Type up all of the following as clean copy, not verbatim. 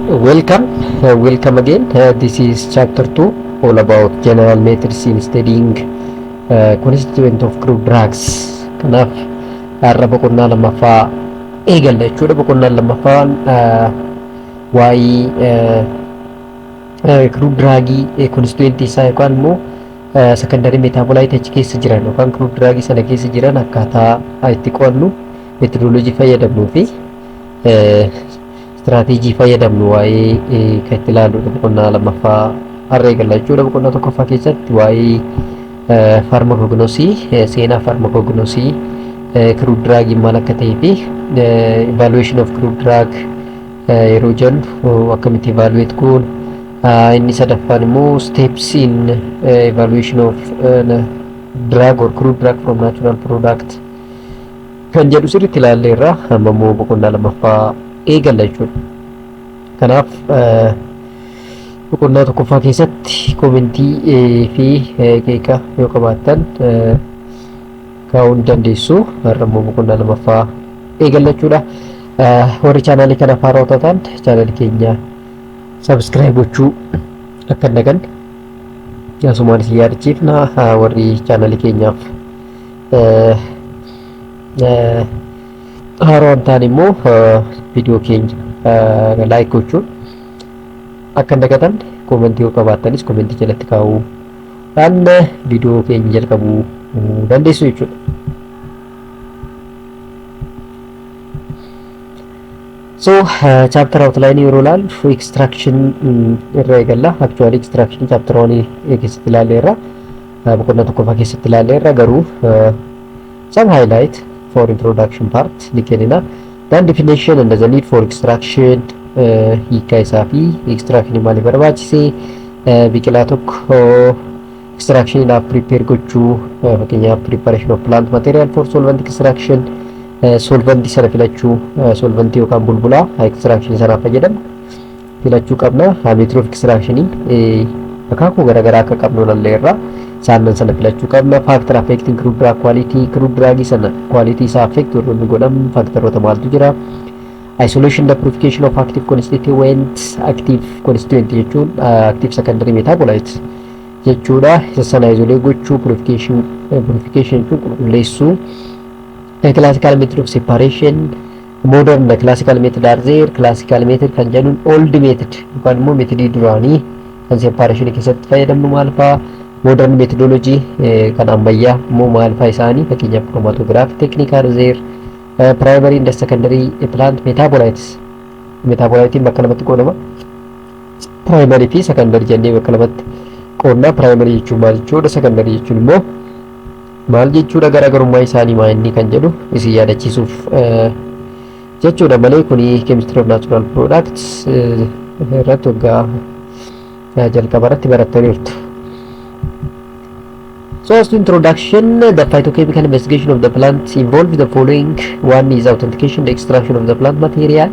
Welcome, welcome again. This is chapter 2, all about general methods in studying constituent of crude drugs. Kanaaf har'a boqonnaa lammaffaa eegalla jechuudha. Boqonnaan lammaffaan waa'ee crude drugii constituent isaa yookaan immoo secondary metabolite achi keessa jiran yookaan crude drugii sana keessa jiran akkaataa itti qo'annu, methodology fayyadamnuu fi strategy fayyadamnu waa'ee kan itti ilaallu boqonnaa lammaffaa har'a eegalla jechuudha. Boqonnaa tokkoffaa keessatti waa'ee pharmacognosy, seenaa pharmacognosy, crude drugii maal akka ta'ee fi evaluation of crude drug yeroo jennu akkamitti evaluate goona. Inni sadaffaan immoo steps in evaluation of drug or crude drug from natural product kan jedhu sirriitti ilaalleerra. Amma immoo boqonnaa lammaffaa eegalla jechuudha. Kanaaf boqonnaa tokkoffaa keessatti commentii fi qeeqa yoo qabaattan kaa'uu ni dandeessu. Har'a immoo boqonnaa lammaffaa eegalla jechuudha. Warri channelii kana haaraa taatan channelii keenya subscribe gochuu akka hin daganne asumaan isin yaadachiifna. Warri channelii keenyaaf haaraa hin taane immoo viidiyoo keenya like gochuun akka hin dagatamne, commentii yoo qabaattanis commentii jalatti kaa'uudhaan viidiyoo keenya jalqabuu dandeessu jechuudha. So chapter outline yeroo ilaallu extraction irra eegalla. Actually, extraction chapter 1 keessatti ilaalleerra. Boqonnaa tokkoffaa keessatti ilaalleerra, garuu some highlight for introduction part ni kennina. Then definition and the need for extraction, hiika isaa fi extraction maaliif barbaachise, biqilaa tokko extractioniidhaaf prepare gochuu, fakkeenyaaf preparation of plant material for solvent extraction, solventii sana filachuu, solventii yookaan bulbulaa extraction sanaaf fayyadamnu filachuu qabna. Method of extractionii akaakuu garaagaraa akka qabnu lalleerra, isaan sana filachuu qabna. Factor affecting crude drug quality, crude drug sana quality isaa affect warroonni godhan factoroota maaltu jira? Isolation and purification of active constituent, active constituent jechuun active secondary metabolites jechuudha. Isa sana isolate gochuu, purification jechuun qulqulleessuu. Classical method of separation, modern classical method are there. Classical method kan jedhuun old method yookaan immoo methodii duraanii kan separation keessatti fayyadamnu maal fa'aa? Modern methodology kan ammayyaa immoo maal fa'aa isaanii? Fakkeenyaaf chromatography technique are there. Primary and secondary plant metabolites, metabolitiin bakka lamatti qoodama, primary fi secondary jennee bakka lamatti qoodna. Primary jechuun maal jechuudha? Secondary jechuun immoo maal jechuudha? Garaagarummaa isaanii maa inni kan jedhu isin yaadachiisuuf jechuudha malee kuni chemistry of natural products irratti waggaa jalqaba irratti barattaniirtu. So as to introduction, the phytochemical investigation of the plant involves the following. One is authentication, the extraction of the plant material,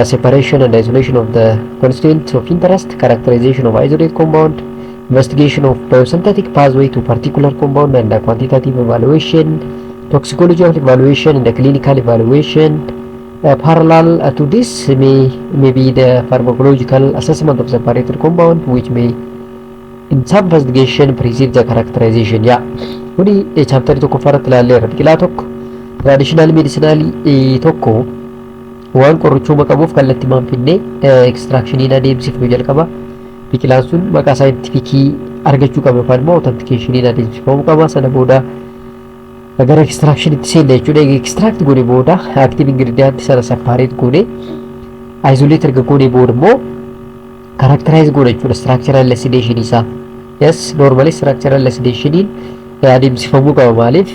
separation and isolation of the constituent of interest, characterization of isolate compound, investigation of biosynthetic pathway to particular compound and the quantitative evaluation, toxicology of evaluation and the clinical evaluation. Parallel to this may be the pharmacological assessment of separated compound, which may in some investigation precede the characterization. Yeah. Kuni chapterii tokkoffaa irratti ilaalleerra. Biqilaa tokko traditional medicinal tokko waan qorichooma qabuuf kallattii maan finnee extractioniin adeemsifnu jalqaba. Biqilaan sun maqaa scientificii argachuu qaba yookaan immoo authenticationiin adeemsifamuu qaba. Sana booda gara extractionitti seenne jechuudha. Egaa extract goone booda active ingredient sana separate goone, isolate erga goone booda immoo characterize goone jechuudha, structural elucidation isaa. Yes, normally structural elucidationiin adeemsifamuu qaba. Maaliif?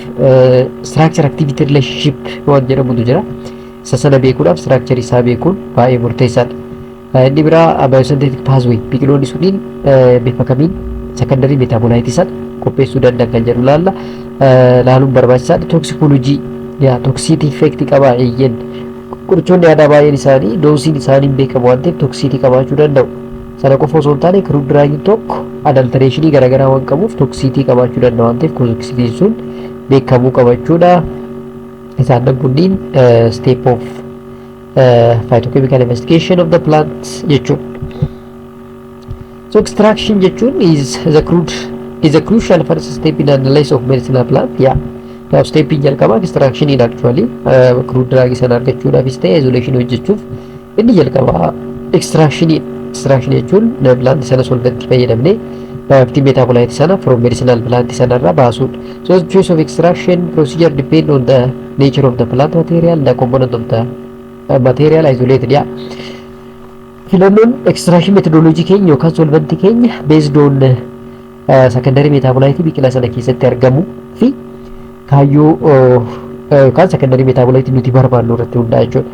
Structure activity relationship waan jedhamutu jira. Isa sana beekuudhaaf structure isaa beekuun baay'ee murteessaadha. Inni biraa biosynthetic pathway, biqiloonni sunniin bifa kamiin secondary metabolite sana qopheessuu danda'an kan jedhu laalla laaluun barbaachisaadha. Toxicology yaa toxicity effect qaba eeyyen. Qorichoonni aadaa baay'een isaanii doseiin isaanii hin beekamu waan ta'eef toxicity qabaachuu danda'u. Sana qofa osoo hin taane crude drugiin tokko adulterationii garaagaraa waan qabuuf toxicity qabaachuu danda'a waan ta'eef toxicityn sun beekamuu qabachuudha. Isaan kunniin step of phytochemical investigation of the plant jechuudha. So extraction jechuun is a crucial first step in analysis of medicinal plant. Yeah. Now step jalqabaa extraction actually crude drug sana argachuudhaafis ta'e isolation hojjechuuf inni jalqabaa extraction. Extraction jechuun plant sana solvent fayyadamnee bioactive metabolite sana from medicinal plant sanarraa baasuudha. So choice of extraction procedure depend on the nature of the plant material, the component of the material isolated. Yeah. Filannoon extraction methodology keenya yookaan solvent keenya based on secondary metabolite biqilaa sana keessatti argamu fi kaayyoo yookaan secondary metabolite nuti barbaannu irratti hundaa'a jechuudha.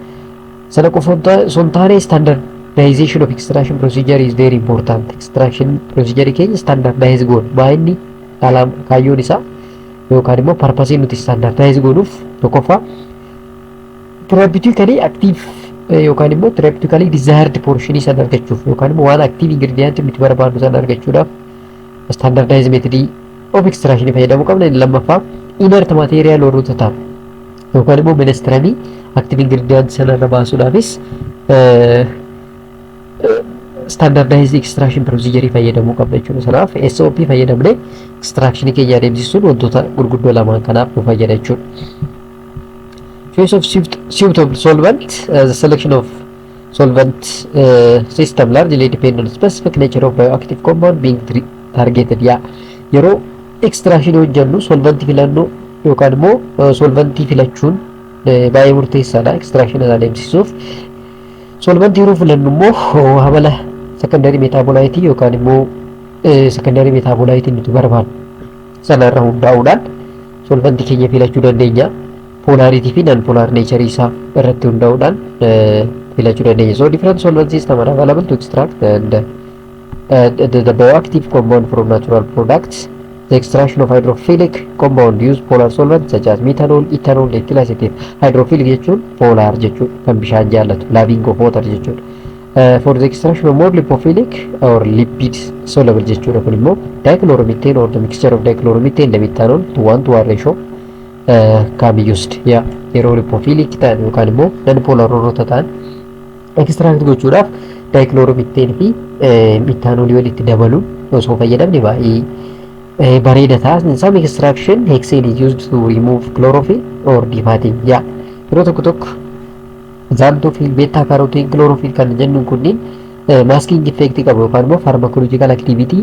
Sana qofa osoo hin taane, standardization of extraction procedure is very important. Extraction procedure keenya standardize goona. Baay'inni kaayyoon isaa yookaan immoo purpose nuti standardize goonuuf, tokkoffaa, therapeutically active yookaan immoo therapeutically desired portion sana argachuuf yookaan immoo waan active ingredient nuti barbaannu sana argachuudhaaf standardized method of extraction fayyadamuu qabna. Inni lammaffaa, inert material warroota ta'an yookaan immoo minestranii active ingredient sanarra baasuudhaafis standardized extraction procedure fayyadamuu qabna jechuudha. Sanaaf SOP fayyadamnee extraction keenya adeemsisuun wantoota gurguddoo lamaan kanaaf nu fayyada jechuudha. Choice of suitable solvent, the selection of solvent system largely depend on specific nature of bioactive compound being targeted. Yeah. Yeroo extraction hojjennu solventii filannoo yookaan immoo solventii filachuun baay'ee murteessaadha extraction adeemsisuuf. Solventii yeroo filannu immoo amala secondary metabolite yookaan immoo secondary metabolite nuti barbaannu sanarra hundaa'uudhaan solventii keenya filachuu dandeenya. Polarity fi non polar nature isaa irratti hundaa'uudhaan filachuu dandeenya. So different solvent system are available to extract and the bioactive compound from natural products. The extraction of hydrophilic compound use polar solvent such as methanol, ethanol, ethyl acetate. Hydrophilic jechuun polar jechuudha, kan bishaan jaallatu, loving of water jechuudha. For the extraction of more lipophilic or lipid soluble jechuudha, kun immoo dichloromethane or the mixture of dichloromethane and methanol to 1 to 1 ratio can be used. Yeah, yeroo lipophilic ta'an yookaan immoo non polar warroota ta'an extract gochuudhaaf dichloromethane fi methanol walitti dabaluun osoo fayyadamne baay'ee bareeda ta'a. In some extraction, hexane is used to remove chlorophyll or defatting. Yeah, yeroo tokko tokko xanthophyll, beta carotene, chlorophyll kan jennuun kunniin masking effect qabu yookaan immoo pharmacological activity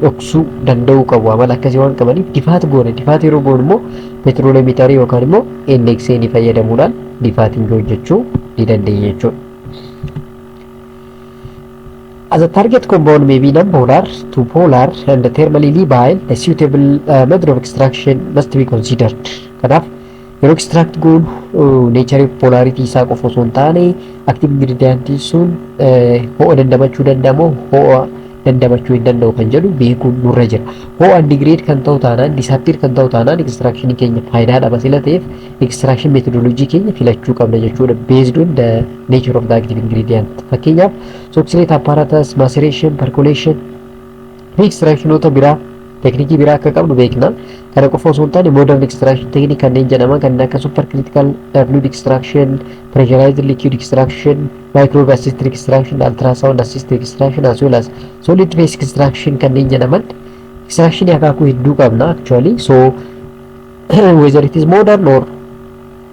dhoksuu danda'uu qabu. Amala akkasii waan qabaniif defat goona. Defat yeroo goonu immoo petroleum ether yookaan immoo n-hexane fayyadamuudhaan defatting hojjechuu ni dandeenya jechuudha. As a target compound may be non-polar to polar and thermally labile, a suitable method of extraction must be considered. Kanaaf yeroo extract goonu nature polarity isaa qofa osoo hin taane, active ingredient sun ho'a dandamachuu danda'amoo ho'a dandamachuu hin danda'u kan jedhu beekuun nurra jira. Ho'aan degrade kan ta'u taanaan, disappear kan ta'u taanaan, extraction keenya faayidaa dhaba sila ta'eef extraction methodology keenya filachuu qabna jechuudha, based on the nature of the active ingredient. Fakkeenyaaf Soxhlet apparatus, maceration, percolation fi extractionoota biraa, teknikii biraa akka qabnu beekna. Kana qofa osoo hin taane, modern extraction technique kanneen jedhaman kanneen akka super critical fluid extraction, pressurized liquid extraction, microwave assisted extraction, ultrasound assisted extraction as well as solid phase extraction kanneen jedhaman extraction akaakuu hedduu qabna actually. So whether it is modern or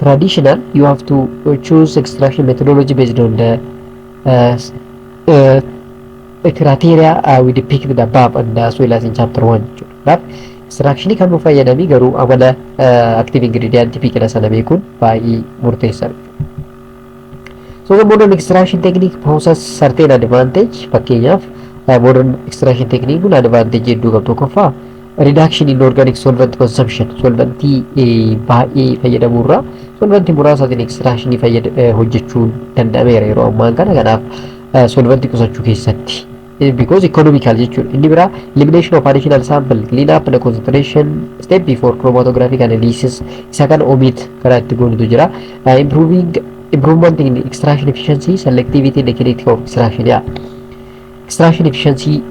traditional, you have to choose extraction methodology based on the criteria we depicted above and as well as in chapter 1 jechuudha. Kanaaf extraction kan nu fayyadamii garuu amala active ingredient biqila sana beekuun baay'ee murteessaadha. So the modern extraction technique possess certain advantage. Fakkeenyaaf modern extraction technique kun advantage hedduu qabu. Tokkoffaa, reduction in organic solvent consumption. Solventii baay'ee fayyadamuurraa solventii muraasaatiin extraction hojjechuun danda'ameera yeroo ammaan kana. Kanaaf solventii qusachuu keessatti because economical jechuudha. Inni biraa, elimination of additional sample clean up and concentration step before chromatographic analysis, isa kana omit karaa itti goonutu jira. Improvement in extraction efficiency, selectivity and kinetics of extraction. Yeah. Extraction efficiency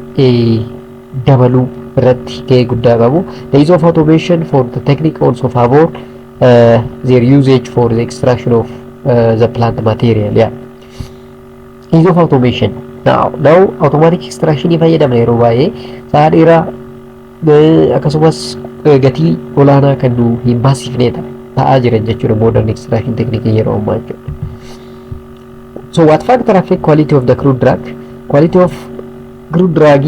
dabaluu irratti gahee guddaa qabu. The use of automation for the technique also favor their usage for the extraction of the plant material. Yeah. Ease of automation. Now automatic extraction fayyadamna. Yeroo baay'ee sa'a dheeraa akkasumas gatii olaanaa kan nu hin baasifnedha ta'aa jiran jechuudha modern extraction technique yeroo ammaa jechuudha. So what factor affect quality of the crude drug? Quality of crude drug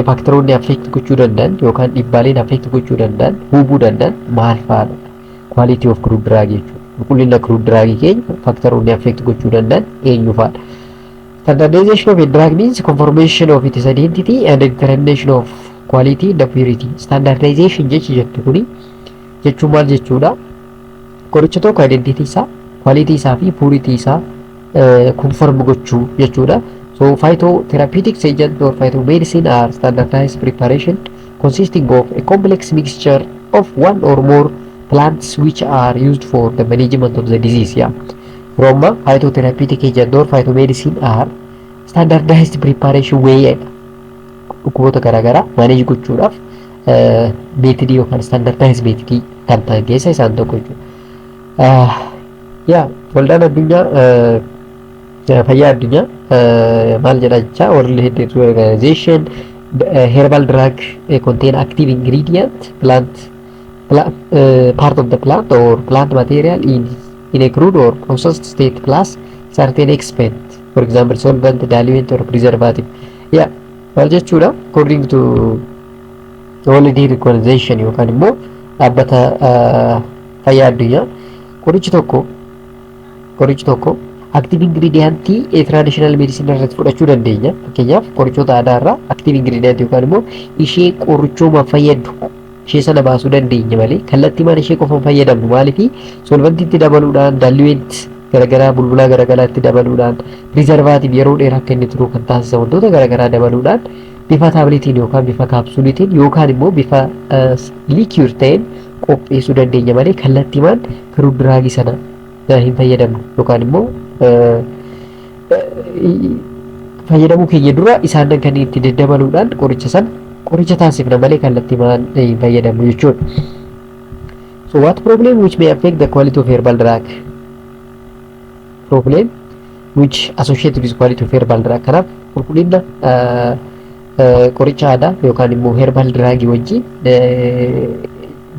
factoroonni affect gochuu danda'an yookaan dhiibbaaleen affect gochuu danda'an, hubuu danda'an maal fa'aadha? Quality of crude drug jechuudha. Qulqullina crude drug keenya factoroonni affect gochuu danda'an eenyu fa'aadha? Standardization of a drug means confirmation of its identity and determination of quality and purity. Standardization jechi jettu kuni jechuun maal jechuudha? Qoricha tokko identity isaa, quality isaa fi purity isaa confirm gochuu jechuudha. So phytotherapeutics agent or phytomedicine are standardized preparation consisting of a complex mixture of one or more plants which are used for the management of the disease. Yeah. Yeroo ammaa phytotherapeutic agent or phytomedicine are standardized preparation way dhukkuboota garaagaraa manage gochuudhaaf methodii yookaan standardized methodii kan ta'an keessa isaan tokko jechuudha. Yaa, waldaan addunyaa fayyaa addunyaa maal jedha jecha? World Health Organization: herbal drug contain active ingredient plant, part of the plant or plant material in a crude or processed state plus certain excipient, for example, solvent, diluent or preservative. Yeah, maal jechuudha? According to World Health Organization yookaan immoo dhaabbata fayyaa addunyaa, qorichi tokko active ingredientii traditional medicine irratti fudhachuu dandeenya. Fakkeenyaaf, qorichoota aadaa irraa active ingredient yookaan immoo ishee qorichooma fayyaddu ishee sana baasuu dandeenya malee kallattii maan ishee qofa fayyadamnu. Maaliifi? Solventiitti dabaluudhaan, diluent garagaraa, bulbulaa garagaraa itti dabaluudhaan, preservative yeroo dheeraa akka inni turu kan taasisan wantoota garagaraa dabaluudhaan bifa tabletiin yookaan bifa capsuleitiin yookaan immoo bifa liquid ta'een qopheessuu dandeenya malee kallattiimaan crude drugii sana hin fayyadamnu, yookaan immoo fayyadamuu keenya dura isaan kan itti daddabaluudhaan qoricha sana qoricha taasifna malee kallattiimaan hin fayyadamnu jechuudha. So what problem which may affect the quality of herbal drug? Problem which associated with quality of herbal drug. Kanaaf qulqullina qoricha aadaa yookaan immoo herbal drug wajjin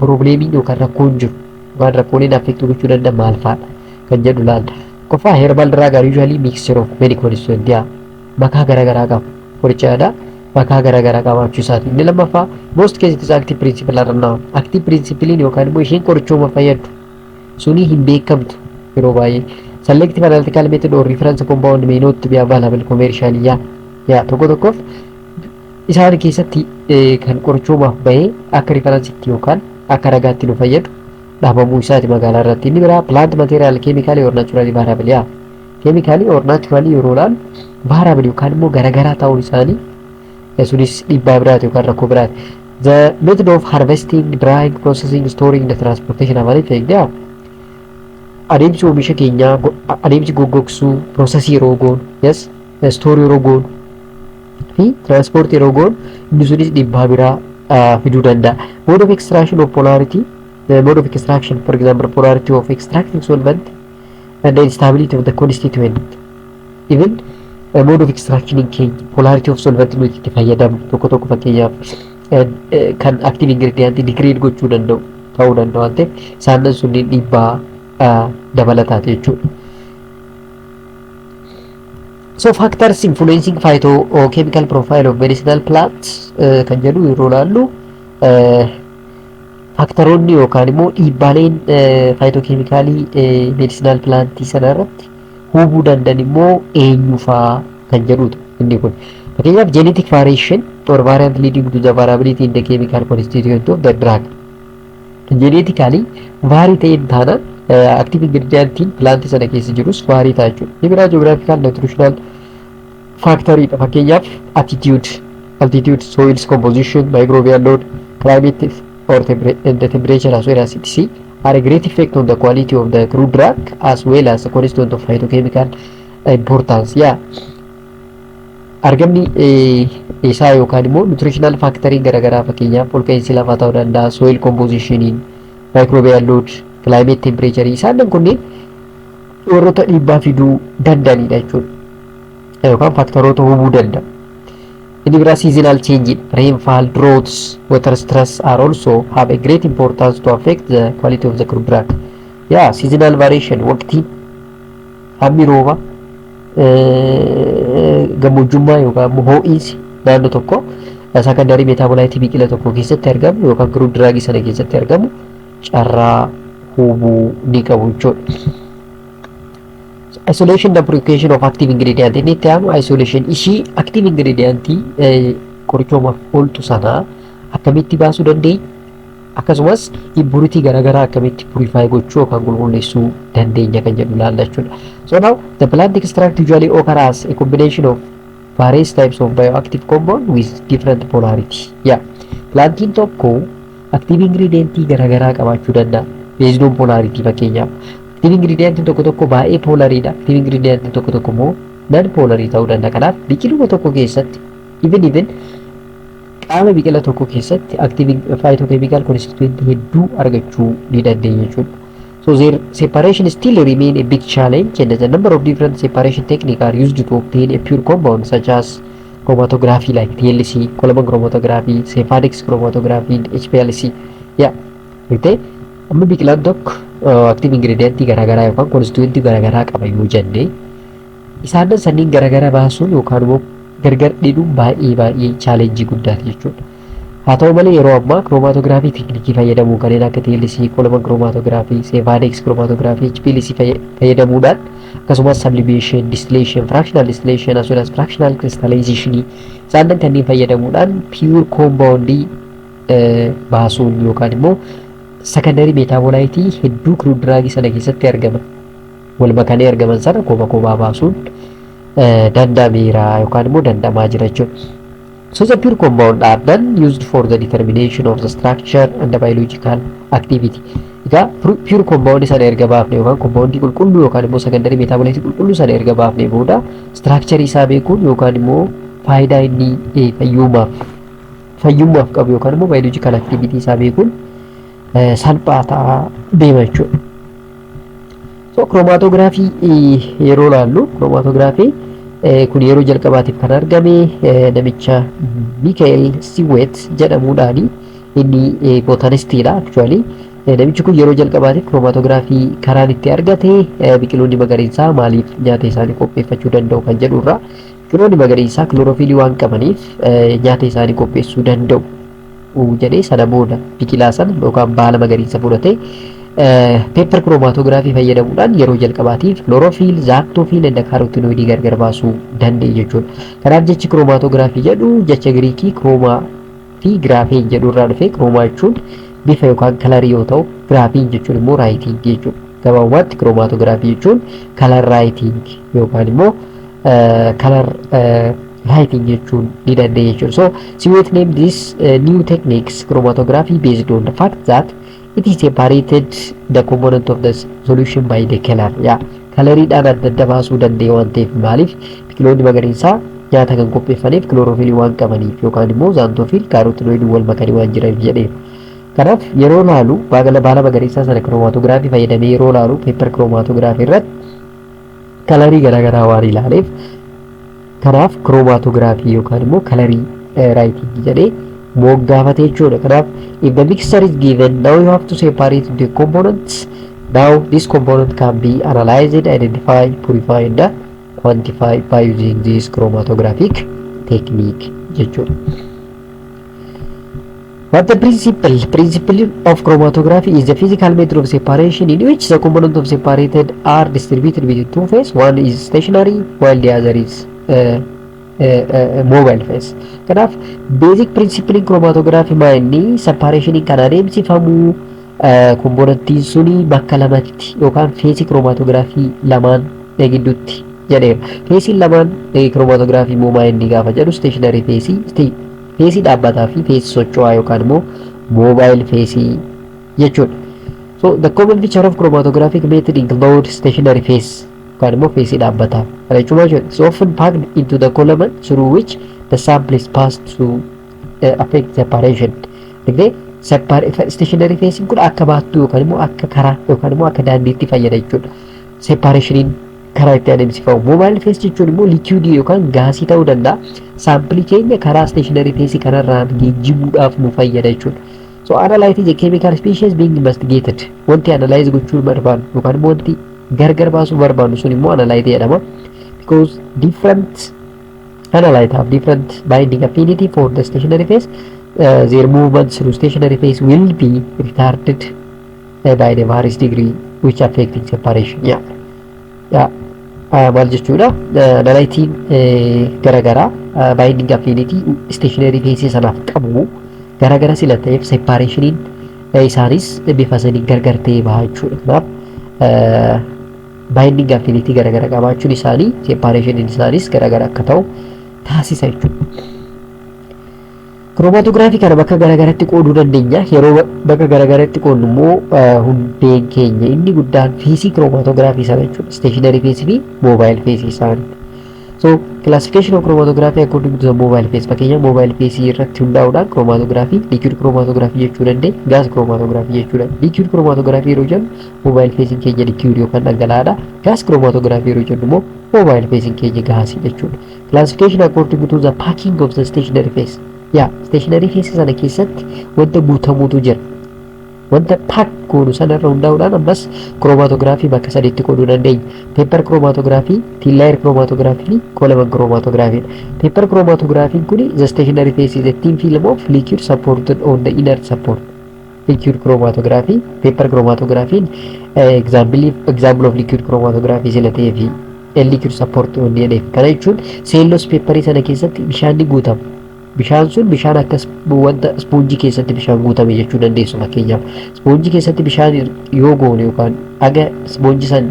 problemiin yookaan rakkoon jiru yookaan rakkooleen affect gochuu danda'an maal fa'aadha kan jedhu laalla. Qofa herbal drug are usually mixture of many constituents. Yaa, makaa garaagaraa qaba. Qoricha aadaa makaa garaagaraa qabaachuu isaati. Inni lammaffaa, most cases active principle are unknown. Active principle yookaan immoo isheen qorichooma fayyaddu suni hin beekamtu yeroo baay'ee. Selective analytical method or reference compound may not be available commercially. Yaa, tokko tokkoof isaan keessatti kan qorichoomaaf bahee akka referenceitti yookaan akka ragaatti nu fayyadu dhaabamuu isaati magaalaa irratti. Inni biraa, plant material chemically or naturally variable. Yaa, chemically or naturally yeroo ilaalu variable yookaan immoo garagaraa ta'uun isaanii sunis dhiibbaa biraati yookaan rakkoo biraati. The method of harvesting, drying, processing, storing, the transportation have an effect. Yaa, adeemsi oomisha keenyaa, adeemsi goggogsuu, processii yeroo goonu, yes, store yeroo goonu fi transport yeroo goonu inni sunis dhiibbaa biraa fiduu danda'a. Mode of extraction of polarity, the mode of extraction, for example, polarity of extracting solvent and the stability of the constituent. Even mode of extraction keenya, polarity of solvent nuti itti fayyadamnu tokko tokko fakkeenyaaf kan active ingredient degrade gochuu danda'u ta'uu danda'u waan ta'eef isaan sunniin dhiibbaa dabalataati jechuudha. So factors influencing phytochemical profile of medicinal plants kan jedhu yeroo ilaallu, factoroonni yookaan immoo dhiibbaaleen phytochemicalii medicinal plantii sana irratti hubuu danda'an immoo eenyu faa kan jedhudha inni kun. Fakkeenyaaf, genetic variation or variant leading to the variability in the chemical constituent of the drug. Genetically vary ta'een taanaan active ingredientiin plantii sana keessa jirus vary ta'a jechuudha. Inni biraa geographical nutritional factoridha. Fakkeenyaaf, altitude, soils composition, microbial load, climate or the temperature as well as etc are a great effect on the quality of the crude drug as well as the constituent of phytochemical importance. Yeah. Argamni isaa yookaan immoo nutritional factorii garaagaraa, fakkeenyaaf olka'iinsi lafaa ta'uu danda'a, soil compositioniin, microbial load, climate temperature, isaan kunneen Warroota dhiibbaa fiduu danda'anidha jechuudha. Yookaan factoroota hubuu danda'a. Inni biraa seasonal change, rainfall, droughts, water stress are also have a great importance to affect the quality of the crude drug. Yaa, seasonal variation, waqtiin hammi rooba, gammoojjummaa yookaan immoo ho'iinsi naannoo tokko secondary metabolite biqila tokko keessatti argamu yookaan crude drug sana keessatti argamu carraa hubuu ni qabu jechuudha. Isolation and purification of active ingredient. Inni itti aanu isolation ishii active ingredient qorichoomaaf ooltu sanaa akkamitti baasuu dandeenya, akkasumas impurity garaagaraa akkamitti purify gochuu yookaan qulqulleessuu dandeenya kan jedhu ilaalla jechuudha. So now the plant extract usually occur as a combination of various types of bioactive compound with different polarity. Yeah. Plantiin tokko active ingredient garaagaraa qabaachuu danda'a. Based on polarity, fakkeenyaaf. Active ingredient tokko tokko baay'ee polariidha. Active ingredient tokko tokko immoo non polarii ta'uu danda'a. Kanaaf biqiluma tokko keessatti, even qaama biqila tokko keessatti, active phytochemical constituent hedduu argachuu ni dandeenya jechuudha. So their separation still remain a big challenge, and the number of different separation techniques are used to obtain a pure compound, such as chromatography like TLC, column chromatography, Sephadex chromatography, and HPLC. Yeah, beektee, amma biqilaan tokko active ingredient garaagaraa yookaan constituent garaagaraa qaba yoo jenne, isaan sanniin garaagara baasuun yookaan immoo gargar dhidhuun baay'ee baay'ee challenge guddaati jechuudha. Haa ta'u malee, yeroo ammaa chromatography technique fayyadamuu kanneen akka TLC, column chromatography, Sephadex chromatography, HPLC fayyadamuudhaan, akkasumas sublimation, distillation, fractional distillation as well as fractional crystallization isaan kanneen fayyadamuudhaan pure compound baasuun yookaan immoo secondary metabolite hedduu crude drug sana keessatti argaman wal makanii argaman sana koba kobaa baasuun danda'ameera yookaan immoo danda'amaa jira jechuudha. So the pure compound are then used for the determination of the structure and the biological activity. Egaa pure compound sana erga baafne yookaan compound qulqulluu yookaan immoo secondary metabolite qulqulluu sana erga baafne booda, structure isaa beekuun yookaan immoo faayidaa inni fayyummaaf qabu yookaan immoo biological activity isaa beekuun salphaa ta'aa deema jechuudha. So chromatography yeroo laallu, chromatography kun yeroo jalqabaatiif kan argame namicha Mikael Tswett jedhamuudhaani. Inni botanistiidha actually. Namichi kun yeroo jalqabaatiif chromatography karaan itti argate biqiloonni magariisaa maaliif nyaata isaanii qopheeffachuu danda'u kan jedhurra, biqiloonni magariisaa chlorophyllii waan qabaniif nyaata isaanii qopheessuu danda'u jedhee, sana booda biqilaa sana yookaan baala magariisa fudhatee paper chromatography fayyadamuudhaan yeroo jalqabaatiif chlorophyll, xanthophyll and carotenoidii gargar baasuu danda'e jechuudha. Kanaaf jechi chromatography jedhu jecha Giriikii chroma fi graphein jedhu irraa dhufe. Chroma jechuun bifa yookaan colorii yoo ta'u, graphein jechuun immoo writing jechuudha. Gabaabumatti chromatography jechuun color writing yookaan immoo color writing jechuun ni dandeenya jechuudha. So Tswett named this new techniques chromatography based on the fact that it is separated the component of the solution by the color. Yeah, coloriidhaan adda adda baasuu danda'e waan ta'eef. Maaliif biqiloonni magariisaa nyaata kan qopheeffaniif chlorophyllii waan qabaniif yookaan immoo xanthophyll, carotenoidii wal makanii waan jiraniif jedhee. Kanaaf yeroo laalu, baala magariisaa sana chromatography fayyadamee yeroo laalu, paper chromatography irratti colorii garaagaraa waan ilaaleef, kanaaf chromatography yookaan immoo colorii writing jedhee moggaafate jechuudha. Kanaaf if the mixture is given, now you have to separate the components. Now this component can be analyzed, identified, purified and quantified by using this chromatographic technique jechuudha. What the principle? Principle of chromatography is the physical method of separation in which the component of separated are distributed between two phases. One is stationary while the other is mobile phase. Kanaaf basic principle chromatography maa inni separation kan adeemsifamu componentiin suni bakka lamatti yookaan phaseii chromatography lamaan gidduutti jedheera. Phaseiin lamaan chromatography immoo maa inni gaafa jedhu, stationary phaseii, phaseii dhaabbataa fi phaseii socho'aa yookaan immoo mobile phaseii jechuudha. So the common feature of chromatographic method include stationary phase yookaan immoo phaseii dhaabbataa. Kana jechuun maal jechuudha? It's often packed into the column through which the sample is passed to affect separation. Digdee stationary phase kun akka baattuu yookaan immoo akka karaa yookaan immoo akka daandiitti fayyada jechuudha. Separationiin karaa itti adeemsifamu. Mobile phase jechuun immoo liquidii yookaan gaasii ta'uu danda'a. Sampleii keenya karaa stationary phase kanarraan geejjibuudhaaf nu fayyada jechuudha. So analyte is a chemical species being investigated. Wanti analyze gochuu barbaannu yookaan immoo wanti gargar baasuu barbaannu sun immoo analyte jedhama. Because different analyte have different binding affinity for the stationary phase, their movement through stationary phase will be retarded by the various degree, which affecting separation. Yeah. Maal jechuudha? Analytiin garagaraa binding affinity stationary phase sanaaf qabu garagara sila ta'eef separationiin isaanis bifa saniin gargar ta'ee baha jechuudha. Kanaaf binding affinity garagara qabaachuun isaanii separationiin isaanis garagara akka ta'u taasisa jechuudha. Chromatographyii kana bakka garagaratti qooduu dandeenya. Yeroo bakka garagaratti qoodnu immoo hundeen keenya inni guddaan phaseii chromatographyii sana jechuudha. Stationary phaseii fi mobile phaseii isaanii. So classification of chromatography according to the mobile phase, fakkeenya mobile phase irratti hundaa'uudhaan chromatography liquid chromatography jechuu dandeenya, gas chromatography jechuu dandeenya. Liquid chromatography yeroo jennu mobile phase keenya liquid yookaan dhangala'aadha. Gas chromatography yeroo jennu immoo mobile phase keenya gaasii jechuudha. Classification according to the packing of the stationary phase. Yaa, stationary phase sana keessatti wanta guutamuutu jira. Wanta pack goonu sanarra hundaa'uudhaan ammas chromatographyii bakka sadiitti qooduu dandeenya. Paper chromatography, thin layer chromatography fi column chromatography. Paper chromatography kun the stationary phase is a thin film of liquid supported on the inert support. Liquid chromatography, paper chromatography example of liquid chromatography sila ta'ee fi liquid support on jedheef. Kana jechuun cellulose paperii sana keessatti bishaan ni guutama. Bishaan sun bishaan akka wanta spongeii keessatti bishaan guutame jechuu dandeessu. Fakkeenyaaf, spongeii keessatti bishaan yoo goone yookaan aga spongeii san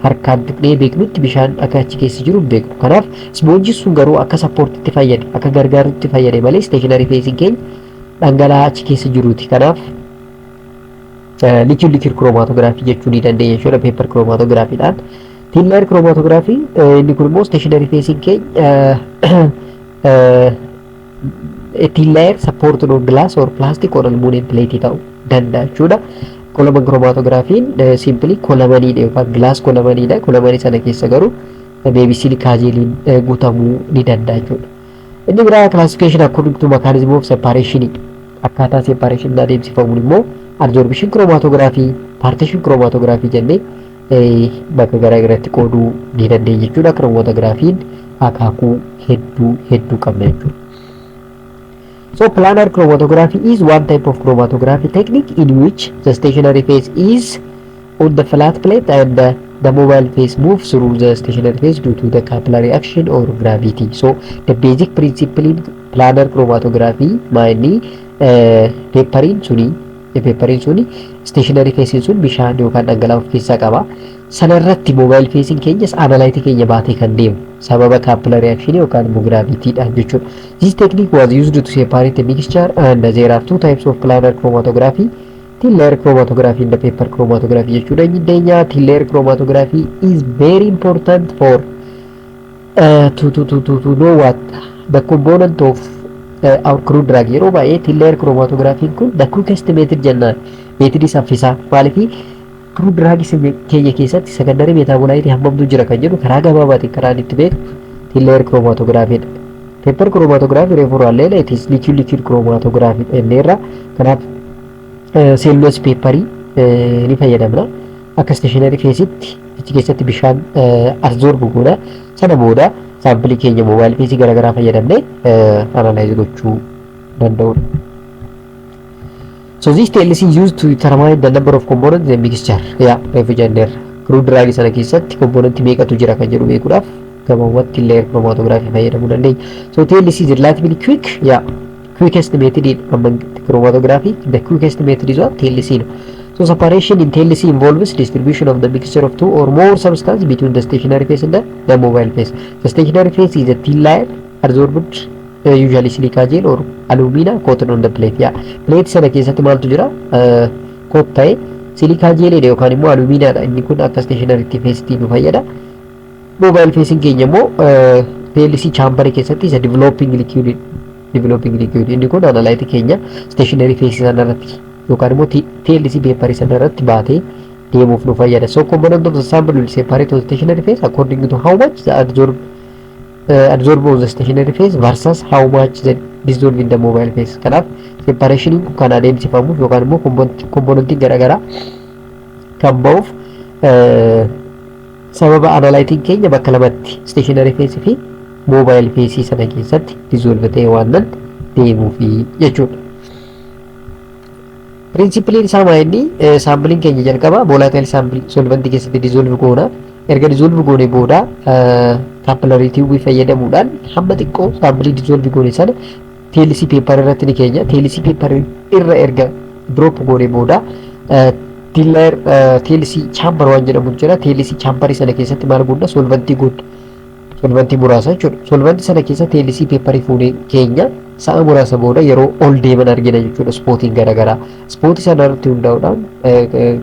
harkaan tuqnee beeknutti bishaan akka achi keessa jiru hin beeknu. Kanaaf spongeii sun garuu akka supportitti fayyade, akka gargaarutti fayyade malee stationary phaseiin keenya dhangala'aa achi keessa jiruuti. Kanaaf liquid chromatography jechuu ni dandeenya jechuudha paper chromatographyidhaan. Thin layer chromatography, inni kun immoo stationary phaseiin keenya thin layer supported on glass or plastic or aluminum plate ta'uu danda'a jechuudha. Column chromatographiin simply columniidha yookaan glass columniidha. Columnii sana keessa garuu maybe silica geliin guutamuu ni danda'a jechuudha. Inni biraa classification according to mechanism of separation, akkaataa separation adeemsifamuun immoo adsorption chromatography, partition chromatography jennee bakka garaa garaatti qooduu ni dandeenya jechuudha. Chromatographiin akaakuu hedduu hedduu qabna jechuudha. So planar chromatography is one type of chromatography technique in which the stationary phase is on the flat plate and the mobile phase moves through the stationary phase due to the capillary action or gravity. So the basic principle in planar chromatography maali? Paperiin suni stationary phase sun bishaan yookaan dhangala'aa of keessaa qaba. Sanarratti mobile phase keenyas analyte keenya baatee kan deemu sababa capillary action yookaan immoo gravity-dhaan jechuudha. This technique was used to separate the mixture, and there are two types of planar chromatography: thin layer chromatography and the paper chromatography jechuudha. Inni dandeenya. Thin layer chromatography is very important for to know what the component of our crude drug. Yeroo baay'ee thin layer chromatography kun the quickest method jennaan, methodii saffisaa. Maaliif? Crude drug keenya keessatti secondary metabolite hammamtu jira kan jedhu karaa gabaabaatiin karaan itti beeknu thin layer chromatography dha. Paper chromatography reefu ilaallee, it is liquid liquid chromatography jenneerra. Kanaaf cellulose paperii ni fayyadamna. Akka stationary phaseitti achi keessatti bishaan absorb goona. Sana booda sampleii keenya mobile phaseii garaagaraa fayyadamnee analyze gochuu danda'udha. So this TLC is used to determine the number of components in the mixture. Yeah, reefu jenneerra. Crude drug sana keessatti component meeqatu jira kan jedhu beekuudhaaf gabaabumatti layer chromatography fayyadamuu dandeenya. So TLC is relatively quick. Yeah, quickest method among chromatography. The quickest method is what? TLC. So separation in TLC involves distribution of the mixture of two or more substance between the stationary phase and the mobile phase. The stationary phase is a thin layer adsorbed, usually silica gel or alumina coated on the plate. Yeah. Plate sana keessatti maaltu jira? Coat ta'e silica gel yookaan immoo aluminaadha. Inni kun akka stationary phase nu fayyada. Mobile phase keenya immoo TLC chamber keessatti isa developing liquid. Inni kun analyte keenya stationary phase sana irratti yookaan immoo TLC paper sana irratti baatee deema jechuudha. deemuuf nu fayyada. So component of the sample will separate on stationary phase according to how much the adsorb on the stationary phase versus how much the dissolve in the mobile phase. Kanaaf separationiin kun kan adeemsifamuuf yookaan immoo componentiin garaagaraa kan ba'uuf sababa analytiin keenya bakka lamatti, stationary phase fi mobile phase sana keessatti dissolve ta'e waan nan deemuufi jechuudha. Principleiin isaa maa inni? Sampleiin keenya jalqaba volatile solventii keessatti dissolve goona. Erga dissolve goone booda capillary tubeii fayyadamuudhaan hamma xiqqoo sampleii dissolve goone sana TLC paper irratti ni keenya. TLC paper irra erga drop goone booda TLC chamber waan jedhamu jira. TLC chamberii sana keessatti maal goona? Solventii goona. Solventii muraasa jechuudha. Solventii sana keessa TLC paperii fuunee keenya sa'a muraasa booda yeroo ol deeman argina jechuudha spotiin garaagaraa. Spotii sana irratti hundaa'uudhaan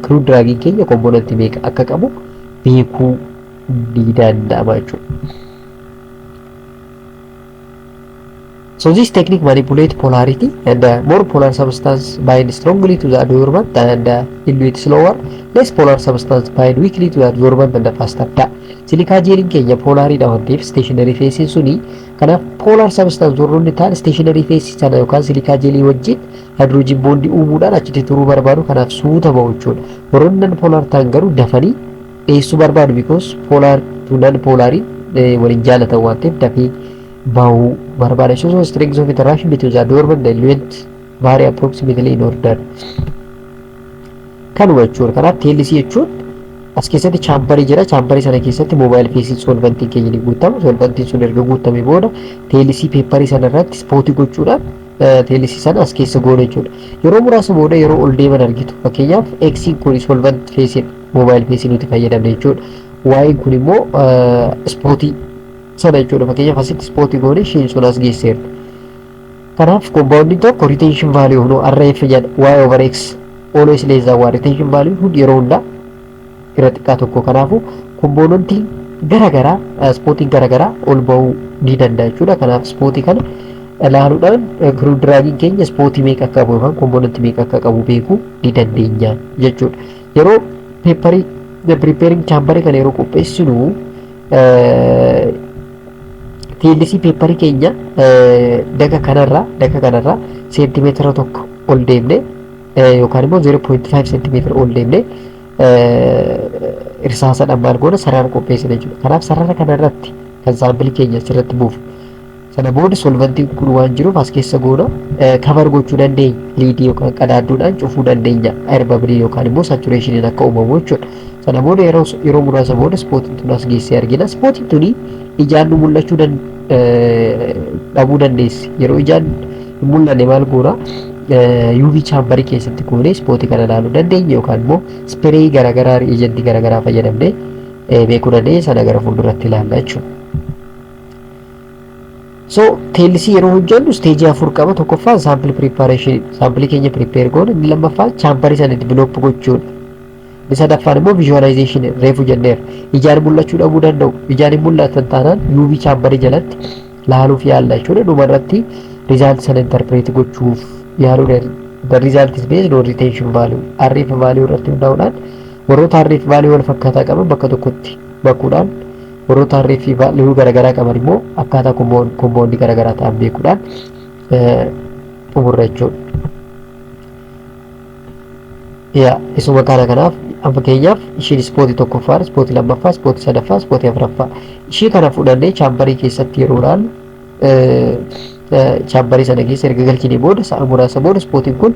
crude drugiin keenya componentii meeqa akka qabu beekuu ni danda'ama jechuudha. So this technique manipulate polarity and more polar substance bind strongly to the adsorbent and elute slower, less polar substance bind weakly to the adsorbent and faster. Da. Silica geliin keenya polariidha waan ta'eef stationary phase suni, kanaaf polar substance warroonni ta'an stationary phase sana yookaan silica gelii wajjin hydrogen bondii uumuudhaan achitti turuu barbaadu, kanaaf suuta ba'u jechuudha. Warroonni non polar ta'an garuu dafanii dhiyeessuu barbaadu, because polar to non polariin waliin jaalatan waan ta'eef dafii bahuu barbaada. So strength of interaction between the adsorbent and the eluent vary approximately in order. Kanuma jechuudha. Kanaaf TLC jechuun as keessatti chamberii jira. Chamberii sana keessatti mobile phaseiin solventiin keenya ni guutama. Solventiin sun erga guutame booda TLC paperii sana irratti spotii gochuudhaan TLC sana as keessa goone jechuudha. Yeroo muraasa booda yeroo ol deeman argitu. Fakkeenyaaf, Xiin kun solvent phaseiin, mobile phaseii nuti fayyadamne jechuudha. Yiin kun immoo spotii sana jechuudha. Fakkeenyaaf, asitti spotii goone isheen sun as geesseerti. Kanaaf compoundiin tokko retention value hunoo RF jedha, Y over X always less than 1. Retention value hundi yeroo hundaa irra xiqqaa tokko. Kanaafuu componentiin garaagaraa, spotiin garaagaraa ol ba'uu ni danda'a jechuudha. Kanaaf spotii kana ilaaluudhaan crude drugiin keenya spotii meeqa akka qabu yookaan componentii meeqa akka qabu beekuu ni dandeenya jechuudha. Yeroo paperii preparing chamberii kana yeroo qopheessinu TLC paperii keenya daka kanarraa seentimeetira 1 ol deemne yookaan immoo 0.5 seentimeetira ol deemne irsaasadhaan maal goona? Sarara qopheessina jechuudha. Kanaaf sarara kanarratti kan sampleii keenya asirratti buufu. Sana booda solventiin kun waan jiruuf as keessa goona, cover gochuu dandeenya. Lidii yookaan qadaadduudhaan cufuu dandeenya. Air bubbleii yookaan immoo saturationiin akka uumamu jechuudha. Sana booda yeroo muraasa booda spotiin tun as geessee argina. Spotiin tuni ijaan nu mul'achuu dhabuu dandeessi. Yeroo ijaan hin mul'anne maal goona? UV chamberii keessatti goonee spotii kana ilaaluu dandeenya yookaan immoo spray garaagaraa, reagentii garaagaraa fayyadamnee beekuu dandeenya. Sana gara fuulduratti ilaalla jechuudha. So TLC yeroo hojjennu stageii afur qaba. Tokkoffaan sample preparation, sampleii keenya prepare goona. Inni lammaffaan chamberii sana develop gochuudha. Inni sadaffaan immoo visualization reefu jenneera. Ijaan mul'achuu dhabuu danda'u. Ijaan hin mul'atan taanaan UV chamberii jalatti laaluuf yaalla jechuudha. Dhumarratti result sana interpret gochuuf yaaluu. The result is based on retention value. RF value irratti hundaa'uudhaan warroota RF value wal fakkaataa qaban bakka tokkotti bakuudhaan, warroota RF value garaagaraa qaban immoo akkaataa compoundii garaagaraa ta'an beekuudhaan xumurra jechuudha. Yaa isuma kana. Kanaaf fakkeenyaaf ishiin spotii tokkoffaa, spotii lammaffaa, spotii sadaffaa, spotii afuraffaa, ishii kana fudhannee chamberii keessatti yeroo ilaallu, chamberii sana keessa erga galchinee booda sa'a muraasa booda spotiin kun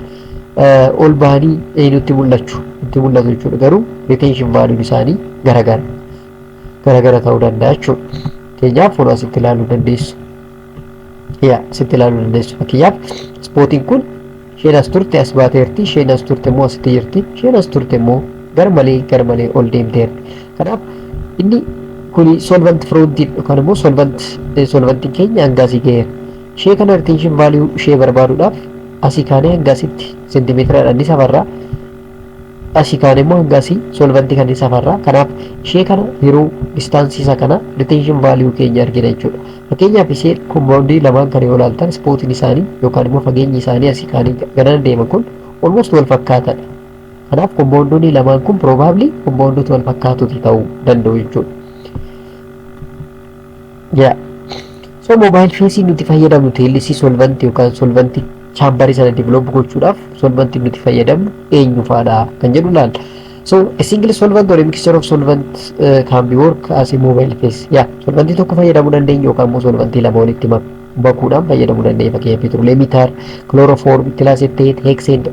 ol bahanii nutti mul'achu nutti mul'atu jechuudha. Garuu retention valueun isaanii garagara garagara ta'uu danda'a jechuudha. Fakkeenyaaf, fuula asitti ilaaluu dandeessu. Yaa asitti ilaaluu dandeessu. Fakkeenyaaf, spotiin kun isheen as turte as baateerti, isheen as turte immoo asitti jirti, isheen as turte immoo gar malee gar malee ol deemteerti. Kanaaf inni kuni solvent frontiin yookaan immoo solventiin keenya hanga asii ga'eera. Ishee kana retention value ishee barbaaduudhaaf asii kaanee hanga asitti seentimeetiraadhaan ni safarraa. Asii kaanee immoo hanga asii solventii kan ni safarraa. Kanaaf ishee kana yeroo distanceii isa kana retention value keenya argina jechuudha. Fakkeenyaaf, ishee compoundii lamaan kana yoo ilaaltan spotiin isaanii yookaan immoo fageenyi isaanii asii kaanii garana deeman kun almost wal fakkaataadha. Kanaaf compoundoonni lamaan kun probably compoundoota wal fakkaatuti ta'uu danda'u jechuudha. Yeah. So mobile phase nuti fayyadamnu TLC solvent yookaan solvent chamberii sana develop gochuudhaaf solvent nuti fayyadamnu eenyu faadha kan jedhu ilaalla. So a single solvent or a mixture of solvent can be work as a mobile phase. Yeah, solventii tokko fayyadamuu dandeenya yookaan immoo solventii lama walitti makuudhaan fayyadamuu dandeenya. Fakkeenyaaf petroleum ether, chloroform, ethyl acetate, hexane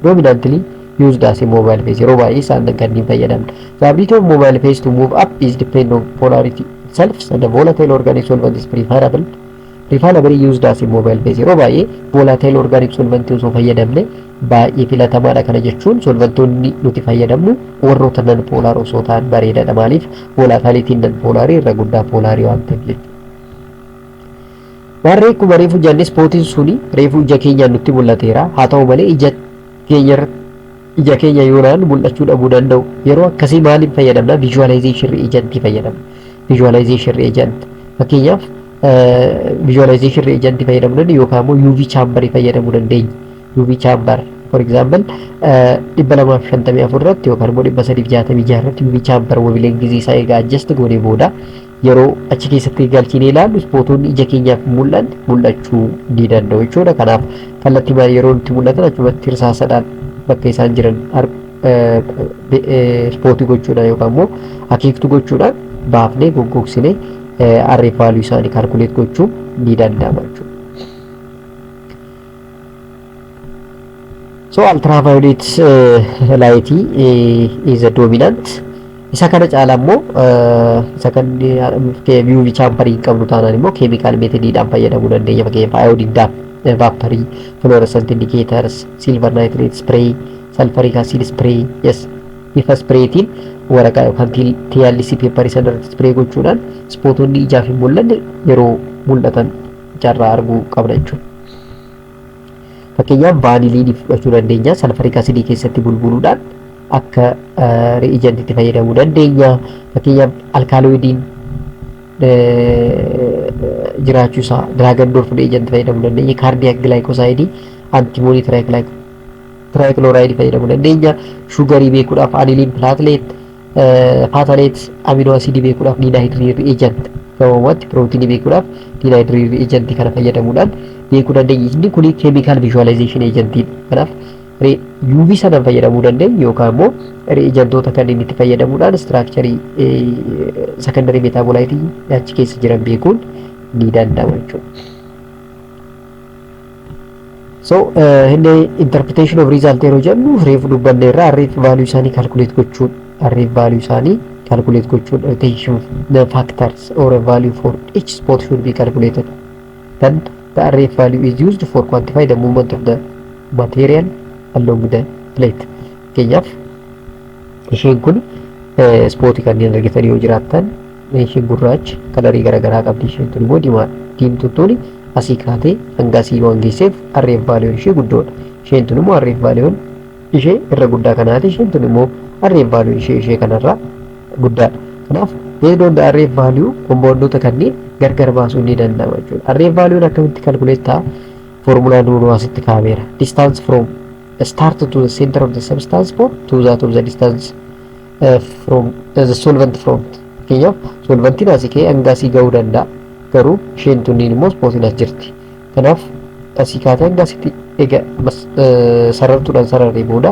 dominantly used as a mobile phase. Yeroo baay'ee isaan kanneen fayyadamna. The ability of mobile phase to move up is depend on polarity itself, and the volatile organic solvent is preferably used as a mobile phase. Yeroo baay'ee volatile organic solvent osoo fayyadamne baay'ee filatamaadha. Kana jechuun solventoonni nuti fayyadamnu warroota non polar osoo ta'an bareedaadha. Maaliif? Volatilityn non polarii irra guddaa polarii waan ta'eef jechuudha. Warri akkuma reefu jenne spotiin suni reefu ija keenyaan nutti mul'ateera. Haa ta'u malee ija keenya ija keenya yoo ilaallu mul'achuu dhabuu danda'u. Yeroo akkasii maaliin fayyadamna? Visualization reagent fayyadamna. Visualization reagent, fakkeenyaaf, visualization reagent fayyadamuu dandeenya yookaan immoo UV chamber fayyadamuu dandeenya. UV chamber, for example, 254 irratti yookaan immoo 366 irratti UV chamber wavelength isaa egaa adjust goonee booda yeroo achi keessatti galchinee ilaallu spotonni ija keenyaaf mul'an mul'achuu ni danda'u jechuudha. Kanaaf kallattii maal yeroo nutti mul'atan achumatti irsaasadhaan bakka isaan jiran spotii gochuudhaan yookaan immoo akeektuu gochuudhaan baafnee goggogsinee RF value isaanii calculate gochuun ni danda'ama jechuudha. So ultraviolet light is a dominant. Isa kana caala immoo isa kan UV chamberii hin qabnu taanaan immoo chemical methodiidhaan fayyadamuu dandeenya. Fakkeenyaaf iodine vaporii, fluorescent indicators, silver nitrate spray, sulfuric acid spray, yes, bifa spraytiin waraqaa yookaan TLC paperii sana irratti spray gochuudhaan spotonni ijaaf hin mul'anne yeroo mul'atan carraa arguu qabna jechuudha. Fakkeenyaaf vanillinii fudhachuu dandeenya. Sulfuric acidii keessatti bulbuluudhaan akka reagentiitti fayyadamuu dandeenya. Fakkeenyaaf alkaloidiin jiraachuu isaa Dragendorff reagentii fayyadamuu dandeenya. Cardiac glycosideii, antimony trichlorideii fayyadamuu dandeenya. Sugarii beekuudhaaf aniline phthalate, amino acidii beekuudhaaf ninhydrin reagent, gabaabumatti pirootinii beekuudhaaf ninhydrin reagentii kana fayyadamuudhaan beekuu dandeenya. Inni kuni chemical visualization agentiidha. Kanaaf UV sanaan fayyadamuu dandeenya yookaan immoo reagentoota kanneen itti fayyadamuudhaan structurii secondary metaboliteii achi keessa jiran beekuun ni danda'ama jechuudha. So inni interpretation of result yeroo jennu reefu dubbanne irraa RF value isaanii calculate gochuun, RF value isaanii calculate gochuun, retention factors or a value for each spot should be calculated. Then the RF value is used for quantify the movement of the material along the plate. Fakkeenyaaf isheen kun spotii kanneen argitan yoo jiraattan, isheen gurraacha colorii garaagaraa qabdi, isheen tun immoo diimaadha. Diimtuun tuni asii kaatee hanga asii waan geesseef RF valueun ishee guddoodha. Isheen tun immoo RF valueun ishee irra guddaa kanaati. Isheen tun immoo RF valueun ishee kanarraa guddaadha. Kanaaf based on the RF value compoundoota kanneen gargar baasuun ni danda'ama jechuudha. RF valueun akkamitti calculate ta'a? Foormulaan nuunuu asitti kaa'ameera. Distance from start to the center of the substance for to that of the distance from the solvent front. Fakkeenyaaf solventiin asii ka'ee hanga asii ga'uu danda'a. Garuu isheen tunniin immoo spotiin as jirti. Kanaaf asii kaatee hanga asitti egaa sarartuudhaan sararree booda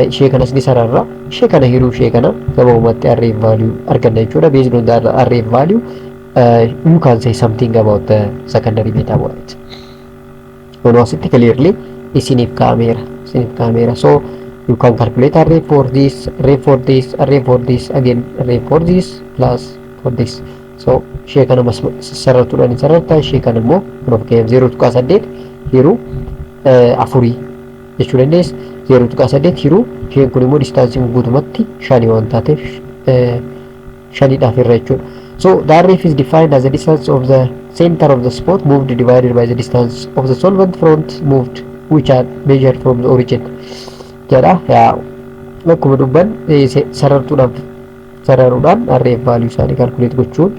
ishee kanas ni sararra. Ishee kana hiruu ishee kana gabaabumatti RF value arganna jechuudha. Based on the RF value, you can say something about the secondary metabolite. Kun asitti clearly isiniif kaa'ameera. Isiniif kaa'ameera. So you can calculate RF for this, RF for this, RF for this, again RF for this plus for this. So ishee kana sarartuudhaan sararta, ishee kana immoo kun fakkeenyaaf 0.8 hiruu afurii jechuu dandeessa. 0.8 hiruu isheen kun immoo distanceiin guutumatti shanii waan taateef shaniidhaaf irra jechuudha. So the RF is defined as the distance of the center of the spot moved divided by the distance of the solvent front moved, which are measured from the origin. Jedha yaa akkuma dubban sarartuudhaaf sararuudhaan RF value isaanii calculate gochuun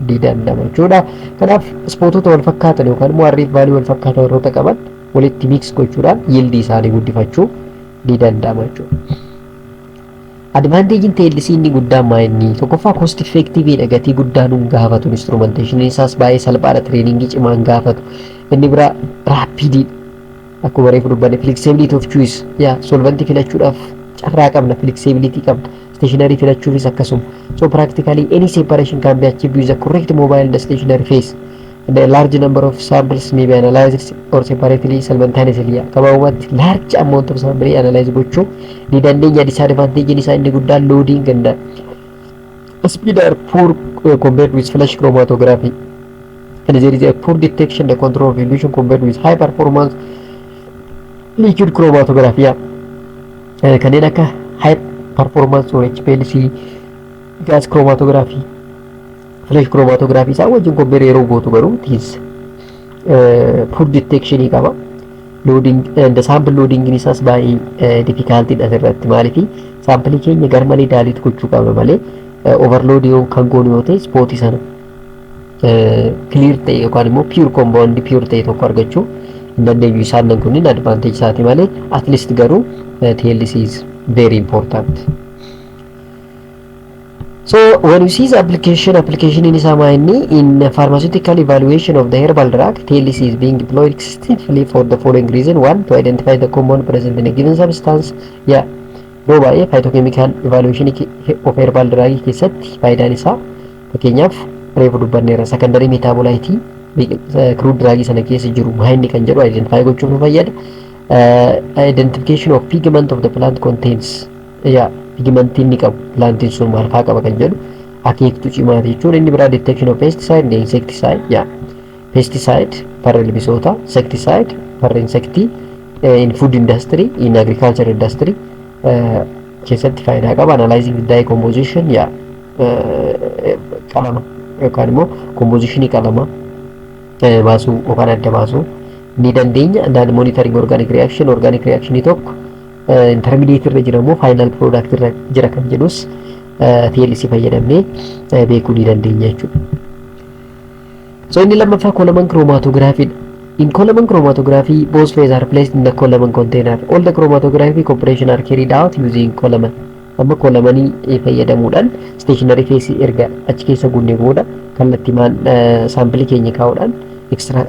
ni danda'ama jechuudha. Kanaaf spotota wal fakkaatan yookaan immoo RF value wal fakkaatan warroota qaban walitti mix gochuudhaan yieldii isaanii guddifachuu ni danda'ama jechuudha. Advantageiin TLC inni guddaan maa inni? Tokkoffaa, cost effectiveidha, gatii guddaa nuun gaafatu, instrumentation isaas baay'ee salphaadha, trainingii cimaa hin gaafatu. Inni biraa rapidiidha. Akkuma reefu dubbanne, flexibility of choice, yaa solventii filachuudhaaf carraa qabna, flexibility qabna. Stationary filachuufis akkasuma. So practically any separation can be achieved with a correct mobile and stationary phase. And a large number of samples may be analyzed or separately simultaneously. Gabaabumatti large amount of sample analyze gochuu ni dandeenya. Disadvantage isaa inni guddaan loading and speed are poor compared with flash chromatography. And there is a poor detection, the control of elution compared with high performance liquid chromatography. Kanneen akka high performance or HPLC, gas chromatography, flash chromatography isaa wajjin compare yeroo gootu garuu it is poor detection qaba. Loading and sample loading isaas baay'ee difficulty dha asirratti. Maaliif? Sample keenya garmalee dilute gochuu qabna malee overload yoo kan goonu yoo ta'e spotii sana clear ta'e yookaan immoo pure compound pure ta'e tokko argachuu hin dandeenyu. Isaan kunniin advantage isaati malee at least garuu TLC is very important. So when you see the application, application in isaa inni in pharmaceutical evaluation of the herbal drug, TLC is being deployed extensively for the following reason. One, to identify the compound present in a given substance. Yeah, yeroo baay'ee phytochemical evaluation of herbal drug keessatti faayidaan isaa, fakkeenyaaf reefu dubbanneerra, secondary metabolite crude drug sana keessa jiru maa inni kan jedhu identify gochuuf nu fayyada. Identification of pigment of the plant contains, yeah, pigmentii inni qabu plantiin sun maal faa qaba kan jedhu akeektuu cimaati jechuudha. Inni biraa detection of pesticide and insecticide, yeah, pesticide farra ilbisoota, insecticide farra insectii in food industry, in agriculture industry keessatti faayidaa qaba. Analyzing dye composition, yeah, qalama yookaan immoo compositionii qalama baasuu yookaan adda baasuu ni dandeenya. And monitoring organic reaction, organic reactionii tokko intermediate irra jira moo final product irra jira kan jedhus TLC fayyadamnee beekuu ni dandeenya jechuudha. So inni lammaffaa column chromatography dha. In column chromatography, both phases are placed in the column container. All the chromatographic operation are carried out using column. Amma columnii fayyadamuudhaan stationary phase erga achi keessa guunnee booda kallattiimaan sampleii keenya kaa'uudhaan extra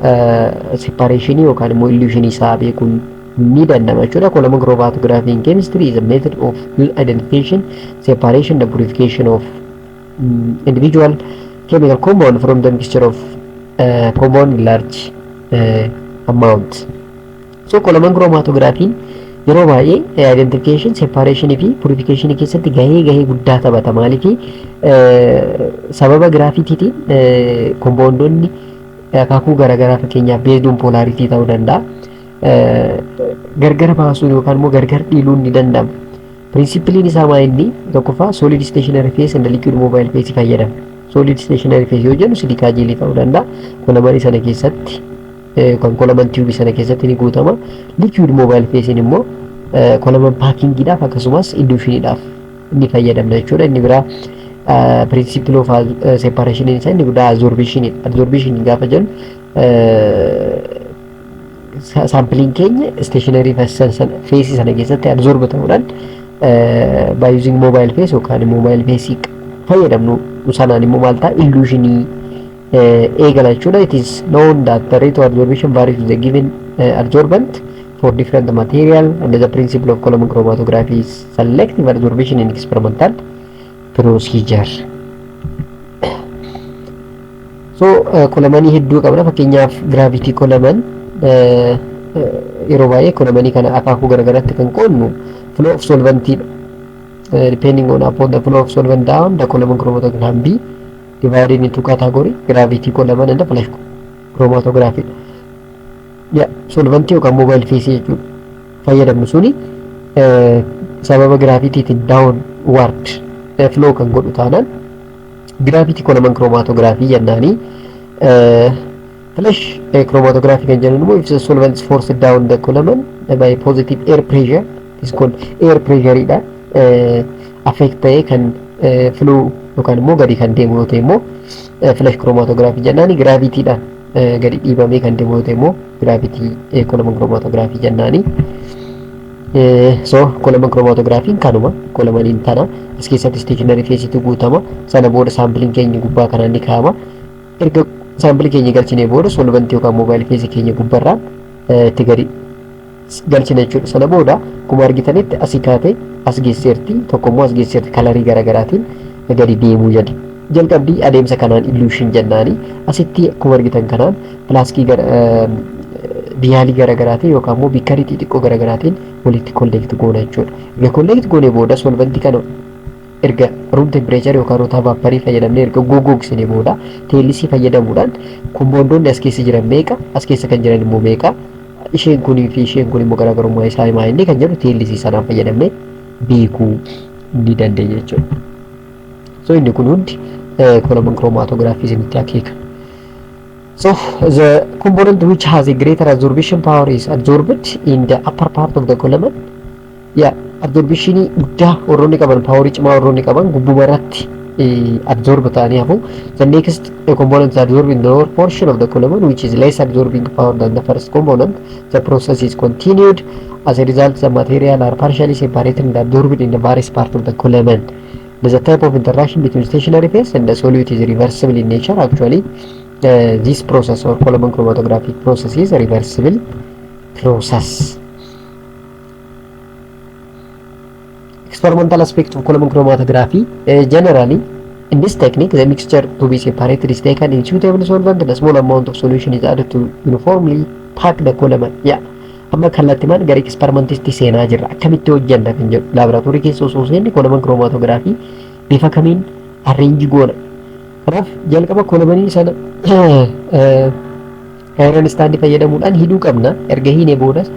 separation yookaan immoo elution isaa beekuun ni danda'ama jechuudha. Column chromatography in chemistry is a method of identification, separation and purification of individual chemical compound from the mixture of compound in large amount. So column chromatography yeroo baay'ee identification, separation fi purification keessatti gahee guddaa taphata. Maaliif? Sababa gravitytiin compoundoonni akaakuu garaagaraa, fakkeenyaaf based on polarity ta'uu danda'a, gargar baasuun yookaan immoo gargar dhiiluun ni danda'ama. Principleiin isaa maa inni? Tokkoffaa, solid stationary phase and liquid mobile phase fayyadama. Solid stationary phase yoo jennu silica gelii ta'uu danda'a. Columnii sana keessatti yookaan column tubeii sana keessatti ni guutama. Liquid mobile phase immoo column packingiidhaaf akkasumas elutioniidhaaf ni fayyadamna jechuudha. Inni biraa principle of separation isaa inni guddaa adsorption. Adsorption gaafa jennu sampleiin keenya stationary phaseii sana keessatti adsorb ta'uudhaan by using mobile phase yookaan mobile phase fayyadamnu sanaan immoo maal ta'a? Elutionii eegala jechuudha. It is known that the rate of adsorption varies with the given adsorbent for different material, and the principle of column chromatography is selective adsorption in experimental procedure. So columnii hedduu qabna. Fakkeenyaaf gravity column, yeroo baay'ee columnii kana akaakuu garagaraatti kan qoodnu flow of solventidha. Depending on upon the flow of solvent down the column, chromatography can be divided into category gravity column and flash chromatography. Ya, solventii yookaan mobile phase jechuudha. Fayyadamnu suni sababa gravitytiin downward flow kan godhu taanaan gravity column chromatography jennaanii. Flash chromatography kan jennu immoo if the solvent is forced down the column by positive air pressure is called air pressure dha affect ta'ee kan flow yookaan immoo gadi kan deemu yoo ta'e immoo flash chromatography jennaani. Gravityidhaan gadi dhiibamee kan deemu yoo ta'e immoo gravity column chromatography jennaani. So column chromatography kanuma columniin tana as keessatti stationary phase guutama. Sana booda saampiliin keenya gubbaa kanaan ni kaa'ama. Erga saampilii keenya galchinee booda solventii yookaan mobile phase keenya gubbarraan itti gadi galchina jechuudha. Sana booda akkuma argitanitti asii kaatee as geesseerti, tokko immoo as geesseerti, colorii garaagaraatiin gadi deemuu jedha. Jalqabbii adeemsa kanaan elution jennaani. Asitti akkuma argitan kanaan flaskii vialii garaagaraatiin yookaan immoo beakerii xixiqqoo garaagaraatiin walitti collect goona jechuudha. Erga collect goonee booda solventii kana erga room temperature yookaan rotavaporii fayyadamnee erga goggoogsine booda TLC fayyadamuudhaan compoundoonni as keessa jiran meeqa, as keessa kan jiran immoo meeqa, isheen kunii fi isheen kun immoo garaagarummaa isaa himaa inni kan jedhu TLC sanaan fayyadamnee beekuu ni dandeenya jechuudha. So inni kun hundi column chromatography isinitti akeeka. So the component which has a greater absorption power is absorbed in the upper part of the column. Yeah, absorptionii guddaa warroonni qaban, powerii cimaa warroonni qaban gubbuma irratti absorb ta'anii hafu. The next component is absorbed in the lower portion of the column, which is less absorbing power than the first component. The process is continued. As a result, the material are partially separated and absorbed in the various part of the column. The type of interaction between stationary phase and the solute is reversible in nature. Actually, this process or column chromatographic process is a reversible process. Experimental aspect of column chromatography. Generally, in this technique, the mixture to be separated is taken in suitable solvent and a small amount of solution is added to uniformly pack the column. Yeah. Amma kallattimaan gara experimentitti seenaa jirra. Akkamitti hojjenna kan jedhu laaboraatoorii keessa osoo seenne column chromatography bifa kamiin arrange goona. Kanaaf jalqaba columnii sana iron standii fayyadamuudhaan hidhuu qabna. Erga hiinee boodas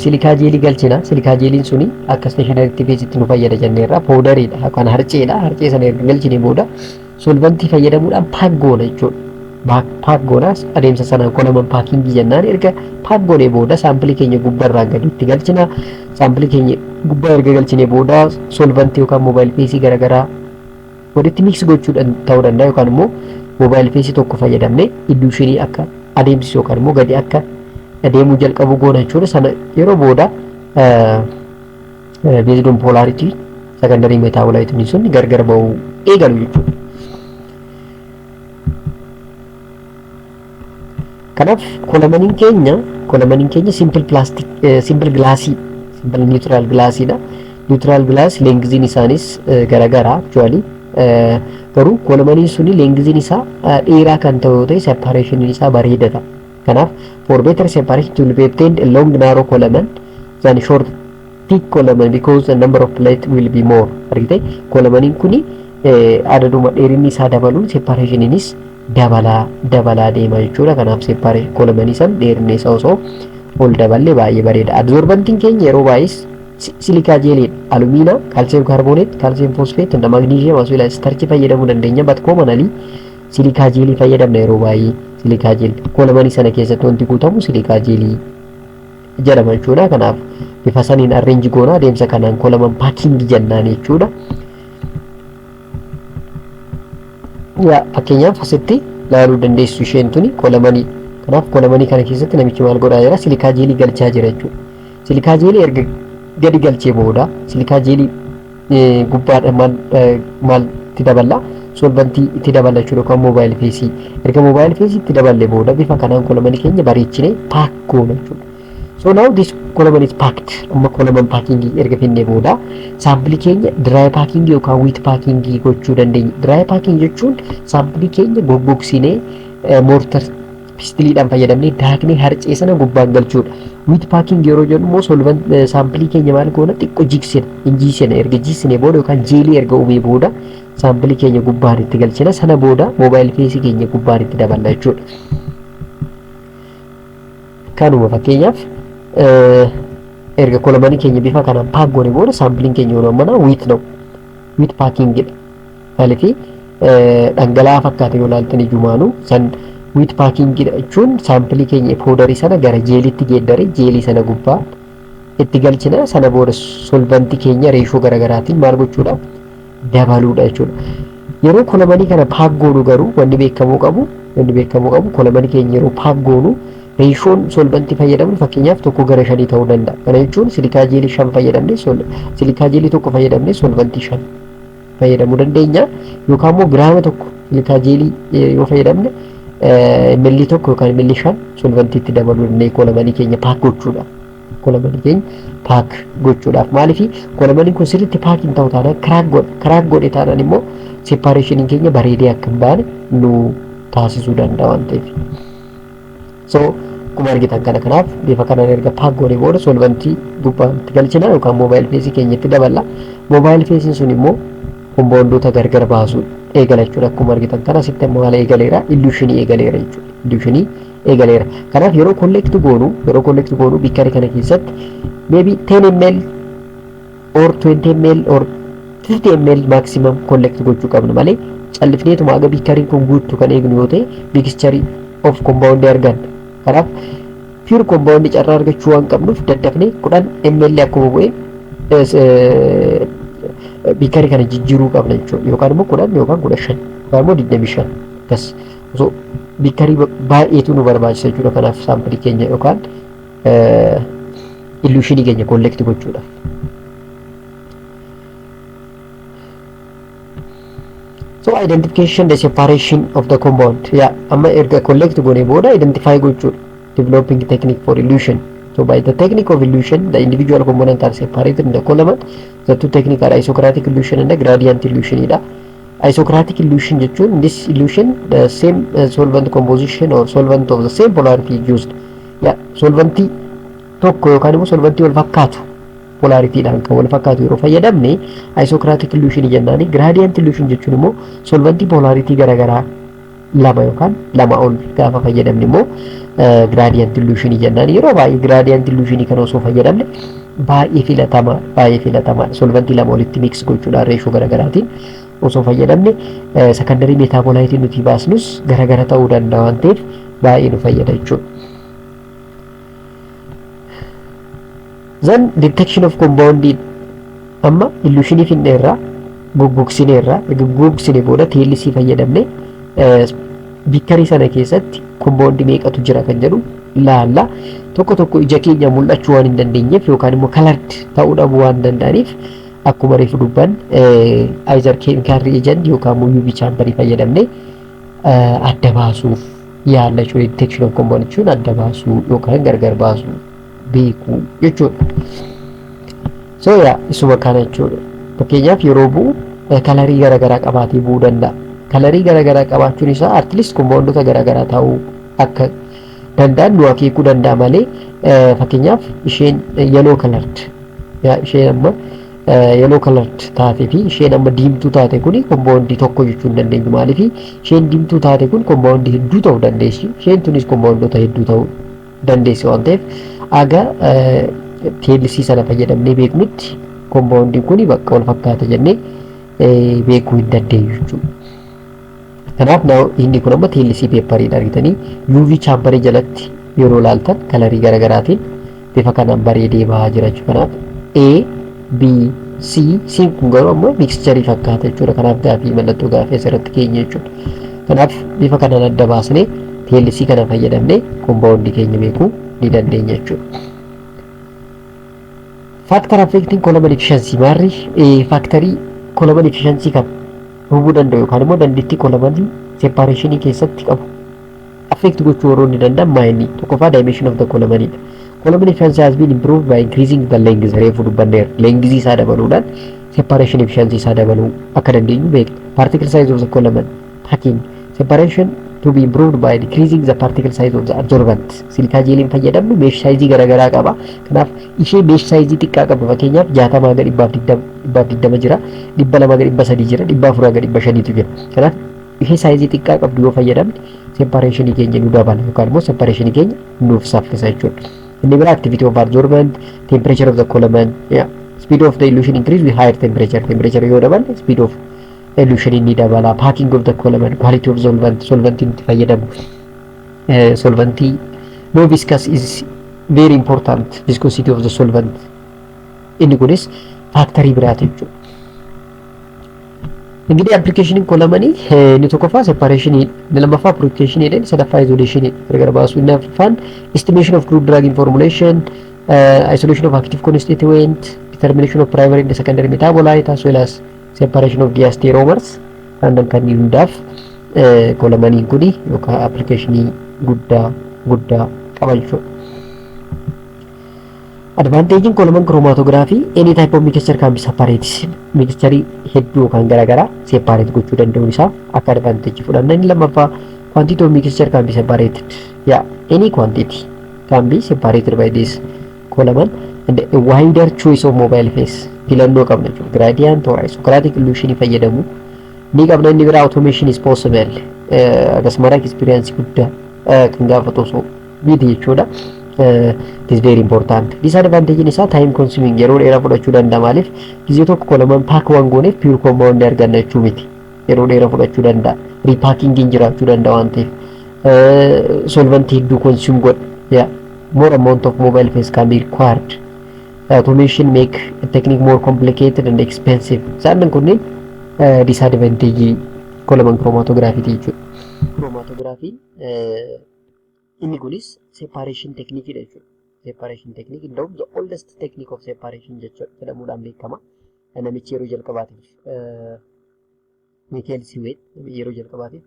silica gelii galchina. Silica geliin suni akka stationary phaseitti nu fayyada jenneerra. Powderiidha yookaan harceedha. Harcee sana erga galchine booda solventii fayyadamuudhaan pack goona jechuudha. Pack goonaas adeemsa sanaan column packingii jennaan. Erga pack goonee booda saampilii keenya gubbarraa gaditti galchina. Saampilii keenya gubbaa erga galchine booda solventii yookaan mobile phaseii garaagaraa walitti mix gochuu ta'uu danda'a yookaan immoo mobile phaseii tokko fayyadamnee elutionii akka adeemsisu yookaan immoo gadi akka adeemuu jalqabu goona jechuudha. Sana yeroo booda based on polarity secondary metaboliteonni sun gargar ba'uu eegalu jechuudha. Kanaaf columniin keenya simple plastic, simple glassii, simple neutral glassiidha. Neutral glass lengthiin isaanis garagara actually, garuu columniin suni lengthiin isaa dheeraa kan ta'u yoo ta'e separationiin isaa bareeda ta'a. Kanaaf for better separation to be obtained a long narrow column than short thick column because the number of plate will be more. Argite, columniin kuni adaduma dheerinni isaa dabaluun separationiinis dabalaa dabalaa deema jechuudha. Kanaaf separate columnii san dheerinni isaa osoo ol daballe baay'ee bareeda. Adsorbantiin keenya yeroo baay'ees silica geliidha. Alumina, calcium carbonate, calcium phosphate, and magnesium as well as starch fayyadamuu dandeenya. But commonly silica gelii fayyadamna yeroo baay'ee. Silica gel columnii sana keessatti wanti guutamu silica gelii jedhama jechuudha. Kanaaf bifa saniin arrange goona, adeemsa kanaan column packing jennaan jechuudha. Yaa, fakkeenyaaf asitti ilaaluu dandeessu, isheen tuni columnii. Kanaaf columnii kana keessatti namichi maal godhaa jira? Silica gelii galchaa jira jechuudha. Silica gelii erga gadi galchee booda silica gelii gubbaadha maal maal itti daballa? Solventii itti daballa jechuudha yookaan mobile phaseii. Erga mobile phaseii itti daballe booda bifa kanaan columnii keenya bareechinee pack goona jechuudha. So now this column is packed. Amma column packing erga finnee booda saampilii keenya dry packing yookaan wet packing gochuu dandeenya. Dry packing jechuun saampilii keenya goggogsinee mortar pestleiidhaan fayyadamnee daaknee harcee sana gubbaan galchuudha. Wet packing yeroo jennu immoo solvent saampilii keenya maal goona? Xiqqoo jigsina, injiisina. Erga jigsine booda yookaan gelii erga uumee booda saampilii keenya gubbaan itti galchina. Sana booda mobile phaseii keenya gubbaan itti daballa jechuudha. Kanuma fakkeenyaaf erga columnii keenya bifa kanaan pack goone booda saampiliin keenya yeroo ammanaa wet ነው, wet packingidha. Maaliif? Dhangala'aa fakkaata yoo ilaaltan ijumaanuu san. Wet packingidha jechuun saampilii keenya powderii sana gara geliitti geeddare, gelii sana gubbaa itti galchina. Sana booda solventii keenya ratio garaagaraatiin maal gochuudha? Dabaluudha jechuudha. Yeroo columnii kana pack goonu garuu wanni beekamuu qabu columnii keenya yeroo pack goonu Ratioon solventii fayyadamnu fakkeenyaaf 1 gara 5 ta'uu danda'a. Kana jechuun silica gelii shan fayyadamne, silica gelii tokko fayyadamne solventii shan fayyadamuu dandeenya. Yookaan immoo giraama 1 silica gelii yoo fayyadamne ml 1 yookaan ml 5 solventiitti dabaluu dandeenya columnii keenya pack gochuudhaaf. Columnii keenya pack gochuudhaaf, maaliif columniin kun sirriitti pack hin ta'u taanaan crack godha. Crack godhe taanaan immoo separationiin keenya bareedee akka hin baane nu taasisuu danda'a waan ta'eef. So akkuma argitan kana, kanaaf bifa kanaan erga pack goone booda solventii gubbaatti galchina yookaan mobile phaseii keenyatti daballa. Mobile phaseiin sun immoo compoundoota gargar baasuu eegala jechuudha. Akkuma argitan kana asitti immoo haala eegaleera, elutionii eegaleera jechuudha. Elutionii eegaleera. Kanaaf yeroo collect goonu beakerii kana keessatti maybe 10 ml or 20 ml or 50 ml maximum collect gochuu qabna malee callifneetuma aga beakeriin kun guuttu kan eegnu yoo ta'e mixture of compound arganna. Kanaaf pure compound carraa argachuu waan qabnuuf daddafnee 10 ml akkuma bu'e beakerii kana jijjiiruu qabna jechuudha. Yookaan immoo 10 yookaan 15 yookaan immoo 25 akkas osoo beakerii baay'eetu nu barbaachisa jechuudha. Kanaaf sampleii keenya yookaan elutionii keenya collect gochuudhaaf. So identification, the separation of the compound. Yeah, amma erga collect goone booda identify gochuudha. Developing technique for elution. So by the technique of elution, the individual components are separated in the column. The two techniques are isocratic elution and the gradient elution dha. Isocratic elution jechuun, this elution, the same solvent composition or solvent of the same polarity is used. Yeah, solventii tokko yookaan immoo solventii wal fakkaatu, polaritydhaan kan wal fakkaatu yeroo fayyadamne isocratic elution jennaani. Gradient elution jechuun immoo solventii polarity garaagaraa lama yookaan lama ol gaafa fayyadamne immoo gradient elution jennaan. Yeroo baay'ee gradient elution kana osoo fayyadamne baay'ee filatama, baay'ee filatama. Solventii lama walitti mix gochuudhaan ratio garaagaraatiin osoo fayyadamne secondary metaboliteii nuti baasnus garagara ta'uu danda'a waan ta'eef baay'ee nu fayyada jechuudha. Then detection of compound. Amma elutionii finneerraa, goggogsineerraa. Erga goggogsine booda TLC fayyadamne beakerii sana keessatti compound meeqatu jira kan jedhu ilaalla. Tokko tokko ija keenya mul'achuu waan hin dandeenyeef yookaan immoo colored ta'uu dhabuu waan danda'aniif, akkuma reefu dubban, either chemical reagent yookaan immoo UV chamberii fayyadamne adda baasuuf yaalla jechuudha. Detection of compound jechuun adda baasuu yookaan gargar baasuu beekuu jechuudha. So yaa, isuma kana jechuudha. Fakkeenyaaf yeroo bu'u colorii garaagaraa qabaatee bu'uu danda'a. Colorii garaagaraa qabaachuun isaa at least compoundoota garaagaraa ta'uu akka danda'an nu akeekuu danda'a malee, fakkeenyaaf isheen yellow colored, isheen amma yellow colored taatee fi isheen amma diimtuu taate kuni compoundii tokko jechuu hin dandeenyu. Maaliif? Isheen diimtuu taate kun compoundii hedduu ta'uu dandeessi. Isheen tunis compoundoota hedduu ta'uu dandeessi waan ta'eef, aga TLC sana fayyadamnee beeknutti compoundiin kun bakka wal fakkaata jennee beekuu hin dandeenyu jechuudha. Kanaaf inni kun amma TLC paperiidha. Argitanii, UV chamberii jalatti yeroo ilaaltan colorii garaagaraatiin bifa kanaan bareedee bahaa jira jechuudha. Kanaaf A, B, C, C kun garuu ammoo mixtureii fakkaata jechuudha. Kanaaf gaafii mallattoo gaafii asirratti keenya jechuudha. Kanaaf bifa kanaan adda baasnee TLC kana fayyadamnee compoundii keenya beekuu ni dandeenya jechuudha. Factor affecting column efficiency maarri? Factorii column efficiency kan hubuu danda'u yookaan immoo dandeettii column separationii keessatti qabu affect gochuu warroonni danda'an maayinni? Tokkoffaa, dimension of the column dha. Column efficiency has been improved by increasing the length. Reefu dubbanneera. Length isaa dabaluudhaan separation efficiency isaa dabaluu akka dandeenyu beekna. Particle size of the column, packing separation to be improved by decreasing the particle size of the adsorbent. Silica geliin fayyadamnu mesh size garaagaraa qaba. Kanaaf ishee mesh size xiqqaa qabu, fakkeenyaaf 60 haga 120 jira, 200 haga 300 jira, 400 haga 500tu jira. Kanaaf ishee sizeii xiqqaa qabdu yoo fayyadamne separationii keenya nu dabala yookaan immoo separationii keenya nuuf saffisa jechuudha. Inni biraa activity of adsorbent, temperature of the column, yeah. Speed of the elution increase with higher temperature. Temperature yoo daballe speed of elution inni dabala. Packing of the column, quality of solvent, solvent nuti fayyadamu. Solventii no viscous is very important, viscosity of the solvent. Inni kunis factorii biraati jechuudha. እንግዲህ applicationiin columnii inni tokkoffaa separationii, inni lammaffaa purificationii, inni sadaffaa isolationii gargar baasuu, inni afuraffaan estimation of crude drug in formulation, isolation of active constituent, determination of primary and secondary metabolite, as well as separation of diastereomers. Kanneen kanneen hundaaf columniin kuni yookaan applicationii guddaa guddaa qaba jechuudha. Advantageiin column chromatography, any type of mixture can be separate. Mixture hedduu yookaan garaagaraa separate gochuu danda'uun isaa akka advantage fudhanna. Inni lammaffaa, quantity of mixture can be separated. Yeah, any quantity can be separated by this column, and a wider choice of mobile phase filannoo qabna jechuudha. Gradient or isocratic elution fayyadamu ni qabna. Inni biraa, automation is possible. Akkasuma experience guddaa kan gaafatu osoo miti jechuudha. It is very important. Disadvantage isaa, time consuming, yeroo dheeraa fudhachuu danda'a. Maaliif? Gizee tokko column pack waan gooneef pure compound arganna jechuu miti. Yeroo dheeraa fudhachuu danda'a. Repackingiin jiraachuu danda'a waan ta'eef. Solventii hedduu consume godha. Yeah. More amount of mobile phase can be required. Automation make a technique more complicated and expensive. Isaan kunneen disadvantage column chromatography jechuudha. Chromatography inni kunis separation technique dha jechuudha. Separation technique እንደውም the oldest technique of separation jedhamuudhaan beekama. Namichi yeroo jalqabaatiif, Michael Tswett, yeroo jalqabaatiif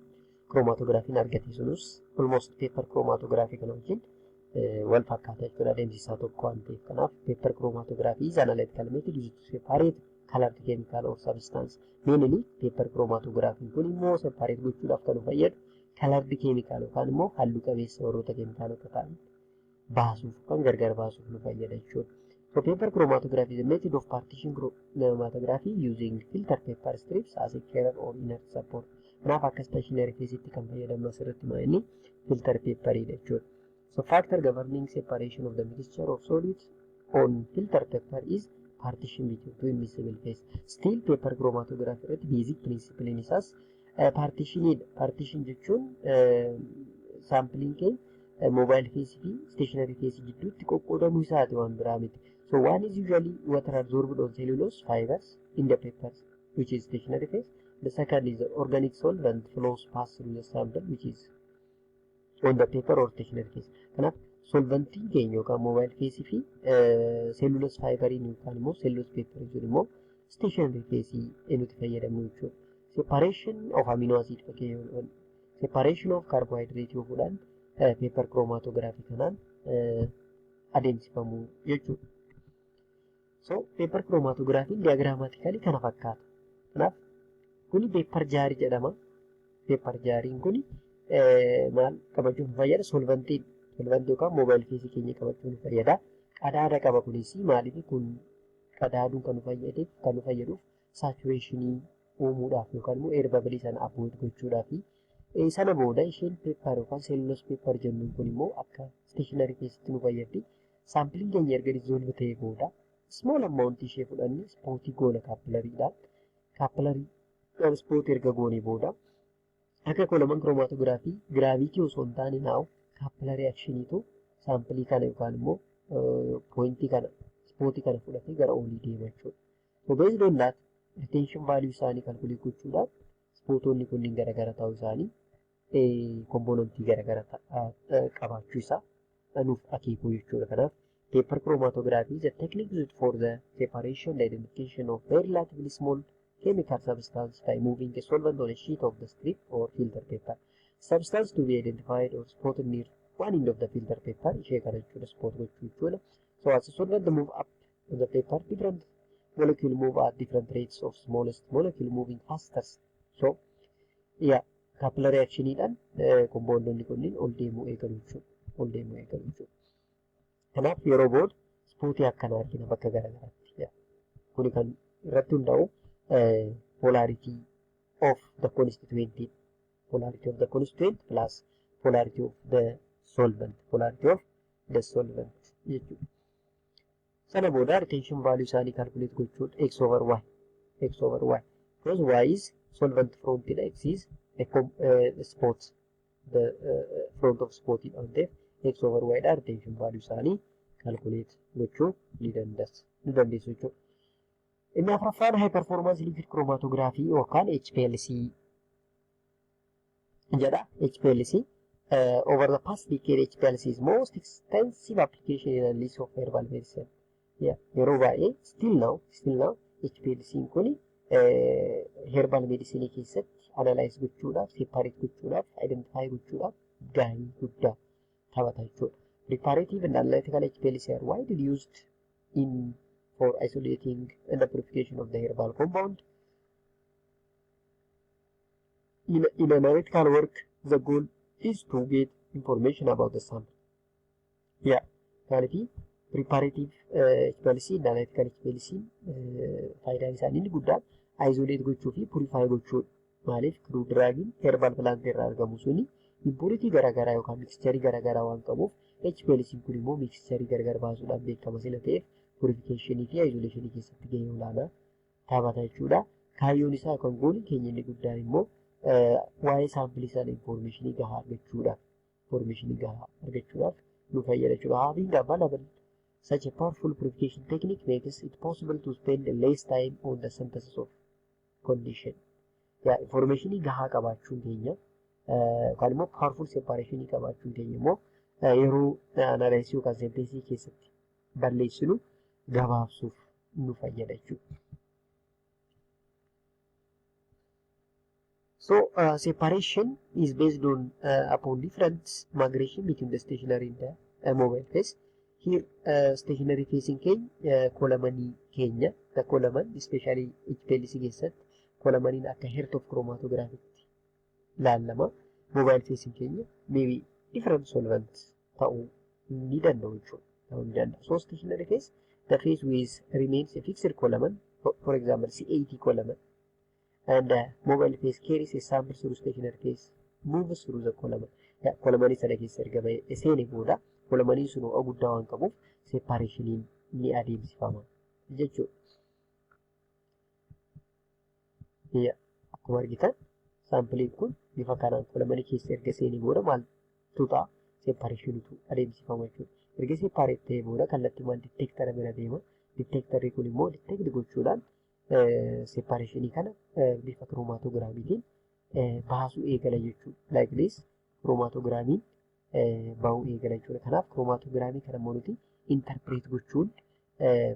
chromatographiin argate sunus almost paper chromatography kana wajjin wal fakkaata jechuudha, adeemsi isaa tokko waan ta'eef. Kanaaf paper chromatography is analytical method used to separate colored chemical or substance. Mainly paper chromatography kun immoo separate gochuudhaaf kan nu fayyadu colored chemical yookaan immoo halluu qabeessa warroota keemikaalota ta'an baasuuf kan gargar baasuuf nu fayyada jechuudha. So paper chromatography is a method of partition chromatography using filter paper strips as a carrier or inert support. Kanaaf akka stationary phase'itti kan fayyadamnu asirratti maa inni filter paperidha jechuudha. So factor governing separation of the mixture of solids on filter paper is partition between two immiscible phase. Still paper chromatography irratti basic principle isaas partitionidha. Partition jechuun sampleiin keenya mobile phase fi stationary phase gidduutti qoqqoodamuu isaati, waan biraa miti. So one is usually water absorbed on cellulose fibers in the papers, which is stationary phase. The second is the organic solvent flows pass through the sample, which is on the paper or stationary phase. Kanaaf solventiin keenya yookaan mobile phase fi cellulose fiberiin yookaan immoo cellulose paper jechuun immoo stationary phase nuti fayyadamnu jechuudha. Separation of amino acid, fakkeenyaaf separation of carbohydrate yoo fudhan, paper chromatography kanaan adeemsifamu jechuudha. So paper chromatography diagrammatically kana fakkaata. Kanaaf kuni paper jarii jedhama. Paper jariin kuni maal qabachuuf nu fayyada? Solventii yookaan mobile phase keenya qabachuuf nu fayyada. Qadaada qaba kunis. Maaliif kun qadaaduun kan nu fayyaduuf saturationii uumuudhaaf yookaan immoo air bubble sana avoid gochuudhaaf. Sana booda isheen paper yookaan cellulose paper jennuun kun immoo akka stationary phasetti nu fayyaddi. Sampleiin keenya erga dissolve ta'ee booda small amount ishee fudhanne spotii goona capillarydhaan. Capillary spotii erga goonee booda akka column chromatography gravity osoo hin taane now capillary actioniitu sampleii kana yookaan immoo pointii kana, spotii kana fudhatee gara olii deema jechuudha. So based on that, retention value isaanii calculate gochuudhaan spotonni kunniin garagara ta'uu isaanii, componentii garagara qabaachuu isaa nuuf akeekuu jechuudha. Kanaaf paper chromatography is a technique used for the separation and identification of very relatively small chemical substance by moving a solvent on a sheet of the strip or filter paper. Substance to be identified or spotted near one end of the filter paper, ishee kana jechuudha, spot gochuu jechuudha. So as the solvent move up on the paper, different molecule move at different rates of smallest molecule moving faster. So yeah, capillary actioniidhaan compoundonni kunniin ol deemuu eegalu jechuudha. Ol deemuu eegalu jechuudha. Kanaaf yeroo booda spotii akkanaa argina bakka garaagaraatti. Kuni kan irratti hundaa'u polarity of the constituent, polarity of the constituent plus polarity of the solvent, polarity of the solvent jechuudha. Sana booda retention value isaanii calculate gochuudha, x over y, x over y, because y is solvent front dha, x is a spot, the front of spot dha waan ta'eef x over y dha retention value isaanii calculate gochuu ni dandeessu jechuudha. Inni afuraffaan high performance liquid chromatography yookaan HPLC jedha. HPLC, over the past decade, HPLC is most extensive application in analysis of herbal medicine. Yeah, yeroo baay'ee still now HPLC kun herbal medicine keessatti analyze gochuudhaaf, separate gochuudhaaf, identify gochuudhaaf gahee guddaa taphata jechuudha. Preparative and analytical HPLC are widely used in for isolating and the purification of the herbal compound. In analytical work, the goal is to get information about the sample. Yeah, kanaaf preparative HPLC and analytical HPLC faayidaan isaanii inni guddaan isolate gochuu fi purify gochuudha. Maaliif crude drugiin herbal plant irraa argamu suni impurity garaagaraa yookaan mixture garaagaraa waan qabuuf, HPLC kun immoo mixture gargar baasuudhaan beekama sila ta'eef, purification fi isolation keessatti gahee olaanaa taphata jechuudha. Kaayyoon isaa kan goone keenya inni guddaan immoo waa'ee sample sana information gahaa argachuudhaaf, information gahaa argachuudhaaf nu fayyada jechuudha. Having available such a powerful purification technique makes it possible to spend less time on the synthesis of condition. Yaa, information gahaa qabaachuun keenya yookaan immoo powerful separation qabaachuun keenya immoo yeroo analysis yookaan synthesis keessatti balleessinu gabaabsuuf nu fayyada jechuudha. So separation is based on upon different migration between the stationary and the mobile phase. Here stationary phase keenya columnii keenya, the column, especially HPLC keessatti columniin akka heart of chromatography laallama. Mobile phase keenya maybe different solvents ta'uu ni danda'u jechuudha. Ta'uu ni danda'a. So stationary phase, the phase with remains a fixed column, for example C80 column, and the mobile phase carries a sample through stationary phase, moves through the column. Columnii sana keessa erga seene booda columniin sun ho'a guddaa waan qabuuf separationiin ni adeemsifama jechuudha. Akkuma argitan sampleiin kun bifa kanaan columnii keessa erga seenee booda maaltu ta'a? Separationitu adeemsifama jechuudha. Erga separate ta'ee booda kallattii maal detector bira deema. Detectorri kun immoo detect gochuudhaan separationii kana bifa chromatogramiitiin baasuu eegala jechuudha. Like this, chromatogramiin bahuu eegala jechuudha. Kanaaf chromatogramii kana immoo nuti interpret gochuun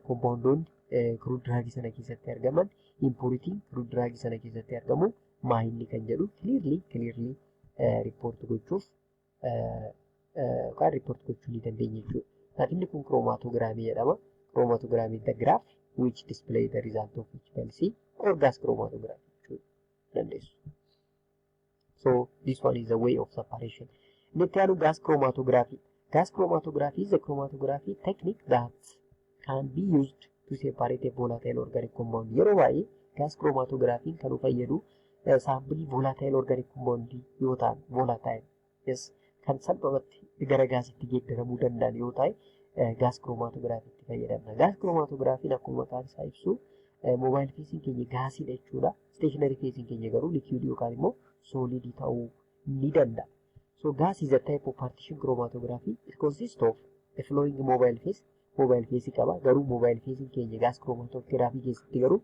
compoundoonni crude drug sana keessatti argaman, impurityn crude drug sana keessatti argamu maayinni kan jedhu clearly report gochuuf yookaan report gochuu ni dandeenya jechuudha. Kanaaf inni kun chromatogramii jedhama. Chromatogramii, the graph which display the result of HPLC or gas chromatography jechuu dandeessu. So this one is the way of separation. Inni itti aanu gas chromatography. Gas chromatography is a chromatography technique that can be used to separate a volatile organic compound. Yeroo baay'ee gas chromatography kan nu fayyadu sample volatile organic compound yoo ta'an, volatile, yes, kan salphumatti gara gaasitti geeddaramuu danda'an yoo ta'e gas chromatography itti fayyadamna. Gas chromatography akkuma maqaan isaa ibsu mobile phaseiin keenya gaasiidha jechuudha. Stationary phaseiin keenya garuu liquid yookaan immoo solid ta'uu ni danda'a. So gas is a type of partition chromatography. It consists of a flowing mobile phase. Mobile phase qaba. Garuu mobile phase keenya gas chromatography keessatti garuu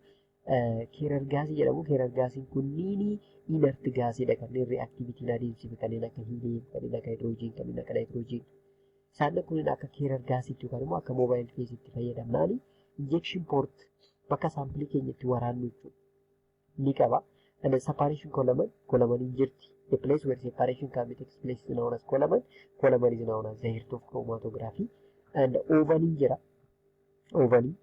carrier gasii jedhamu. Carrier gasiin kunniin inert gasiidha, kanneen reactivityn adeemsife, kanneen akka helium, kanneen akka hydrogen, kanneen akka nitrogen. Isaan kunneen akka carrier gasiitti yookaan immoo akka mobile phaseitti fayyadamnaani injection port, bakka sample keenya itti waraannu jechuudha, ni qaba. And the separation column, column jirti. The place where separation can be takes place is known as column. Column is known as the heart of chromatography. And oven jira. Oven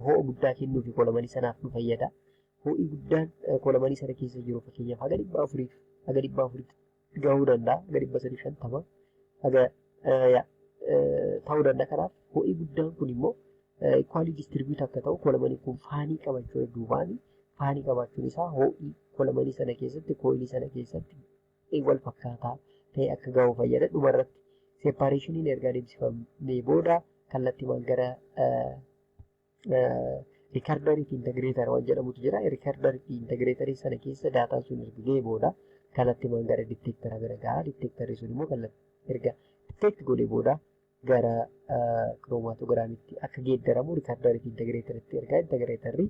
ho'a guddaa kennuu fi column sanaaf nu fayyada. Ho'i guddaan column sana keessa jiru fakkeenyaaf haga 400, haga 400tti gahuu danda'a. Haga 350 haga ta'uu danda'a. Kanaaf ho'i guddaan kun immoo equally distribute akka ta'u column kun fan qabachuu, duubaani fan qabaachuun isaa ho'i column sana keessatti, coil sana keessatti wal fakkaataa ta'e akka gahu fayyada. Dhumarratti separationiin erga adeemsifamee booda kallattiimaan gara recorder fi integrator waan jedhamutu jira. Recorder fi integrator sana keessa daataan sun erga ga'ee booda kallattiimaan gara detector bira gaha. Detectorri sun immoo erga detect godhee booda gara chromatogramitti akka geeddaramu recorder fi integratoritti ergaa integratorri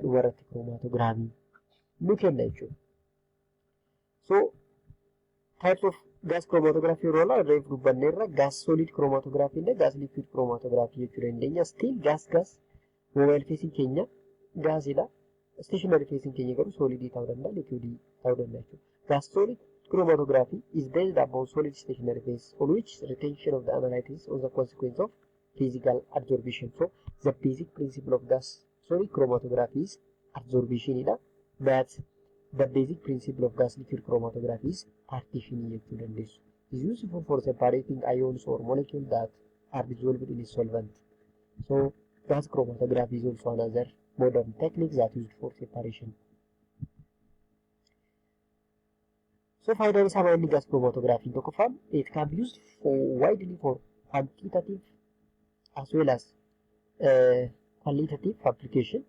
Dhumarratti chromatogramii nu kenna jechuudha. So types of gas chromatography yeroo ilaallu, reef dubbanneerra, gas solid chromatography illee gas liquid chromatography jechuu dandeenya. Still gas mobile phase keenya gaasidha. Stationary phase keenya garuu solidii ta'uu danda'a, liquidii ta'uu danda'a jechuudha. Gas solid chromatography is based upon solid stationary phase on which retention of the analyte is on the consequence of physical adsorption. So the basic principle of gas solid chromatography is adsorption dha. But the basic principle of gas liquid chromatography is partition jechuu dandeessu. It is useful for separating ions or molecules that are dissolved in a solvent. So gas chromatography is also another modern technique that used for separation. So faayidaan isaa maal inni gas chromatography? Tokkoffaan, it can be used for widely for quantitative as well as qualitative application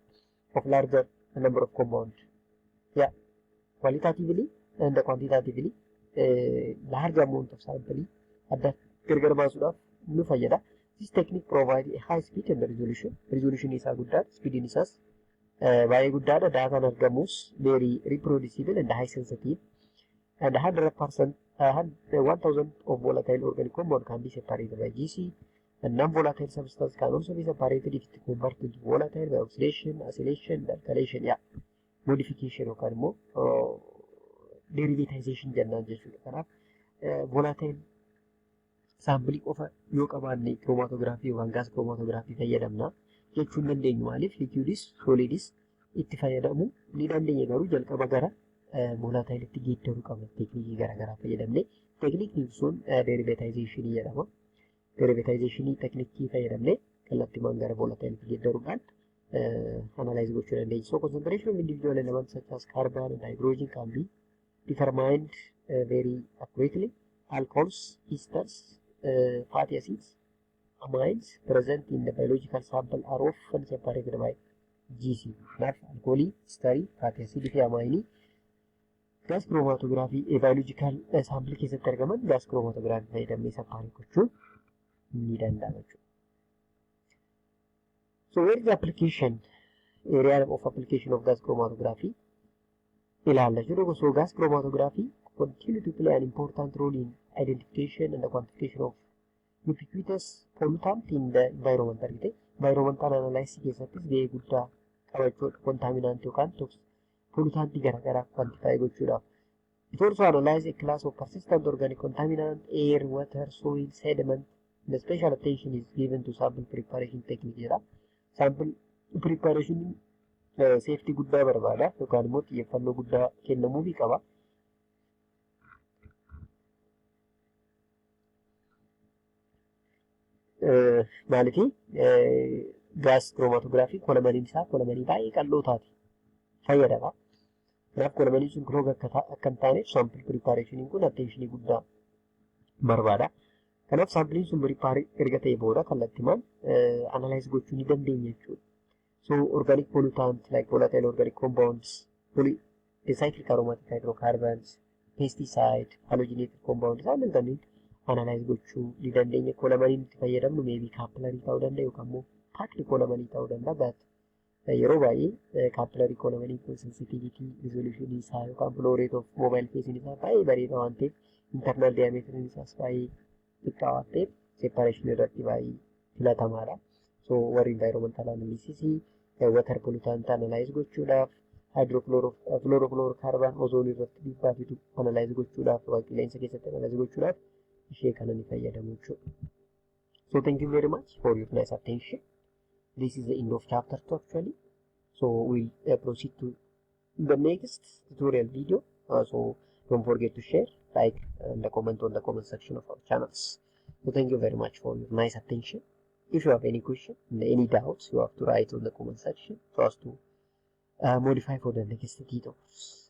of larger number of compound. Yeah, qualitatively and quantitatively large amount of sample adda gargar baasuudhaaf nu fayyada. This technique provide a high speed and resolution. Resolution isaa guddaadha. Speediin isaas baay'ee guddaadha. Daataan argamus very reproducible and high sensitive, and 100% 1000 of volatile organic compound can be separated by GC, and non-volatile substance can also be separated if it converted into volatile by oxidation, acylation, and alkylation. Yeah. Modification yookaan immoo derivatization jennaan jechuudha. Kanaaf volatile sampleii qofa yoo qabaanne chromatography yookaan gas chromatography fayyadamna jechuu hin dandeenyu. Maaliif? Liquidis solidis itti fayyadamuu ni dandeenya, garuu jalqaba gara volatiletti geeddaruu qabna teeknikii garaagaraa fayyadamne. Teeknikni sun derivatization jedhama. Derivatization teeknikii fayyadamne kallattiimaan gara volatiletti geeddaruudhaan analyze gochuu dandeenya. So concentration of individual elements such as carbon and hydrogen can be determined very accurately. Alcohols, esters, fatty acids, amines present in the biological sample are often separated by GC. Kanaaf alkoolii, esterii, fatty acid fi aminii gas chromatography biological sample keessatti argaman gas chromatography fayyadamnee separate gochuun ni danda'ama jechuudha. So where is the application area of application of gas chromatography ilaalla jechuudha. So gas chromatography continue to play an important role in identification and the quantification of ubiquitous pollutant in the environment argite. Environmental analysis keessattis gahee guddaa qabachuudha. Contaminant yookaan pollutantii garaagaraa quantify gochuudhaaf. It also analyze a class of persistent organic contaminant, air, water, soil, sediment. The special attention is given to sample preparation technique jedha. Sample preparation safety guddaa barbaada yookaan immoo xiyyeeffannoo guddaa kennamuufii qaba. Maaliifii gas chromatography columniin isaa columnii baay'ee qal'oo taate fayyadama. Kanaaf columniin sun clog akka hin taaneef sample preparationiin kun attentionii guddaa barbaada. Kanaaf sampleiin sun prepare erga ta'e booda kallattimaan analyze gochuu ni dandeenya jechuudha. So organic pollutant like volatile organic compounds, polycyclic aromatic hydrocarbons, pesticide, halogenated compounds isaan kanneen analyze gochuu ni dandeenya. Columniin itti fayyadamnu maybe capillary ta'uu danda'a yookaan immoo packed columnii ta'uu danda'a. But yeroo baay'ee capillary columnii kun sensitivity resolution isaa yookaan flow rate of mobile phase isaa baay'ee bareeda waan ta'eef, internal diameter isaas baay'ee xiqqaa waan ta'eef, separation irratti baay'ee filatamaadha. So warri environmental analysis, water pollutant analyze gochuudhaaf, hydrofluorocarbon ozone irratti dhiibbaa fidu analyze gochuudhaaf, qilleensa keessatti analyze gochuudhaaf ishee kana ni fayyadamu jechuudha. So thank you very much for your nice attention. This is the end of chapter 2 actually. So we'll proceed to the next tutorial video. So don't forget to share, like and comment on the comment section of our channels. So thank you very much for your nice attention. If you have any question, any doubts, you have to write on the comment section so as to modify for the next tutorials.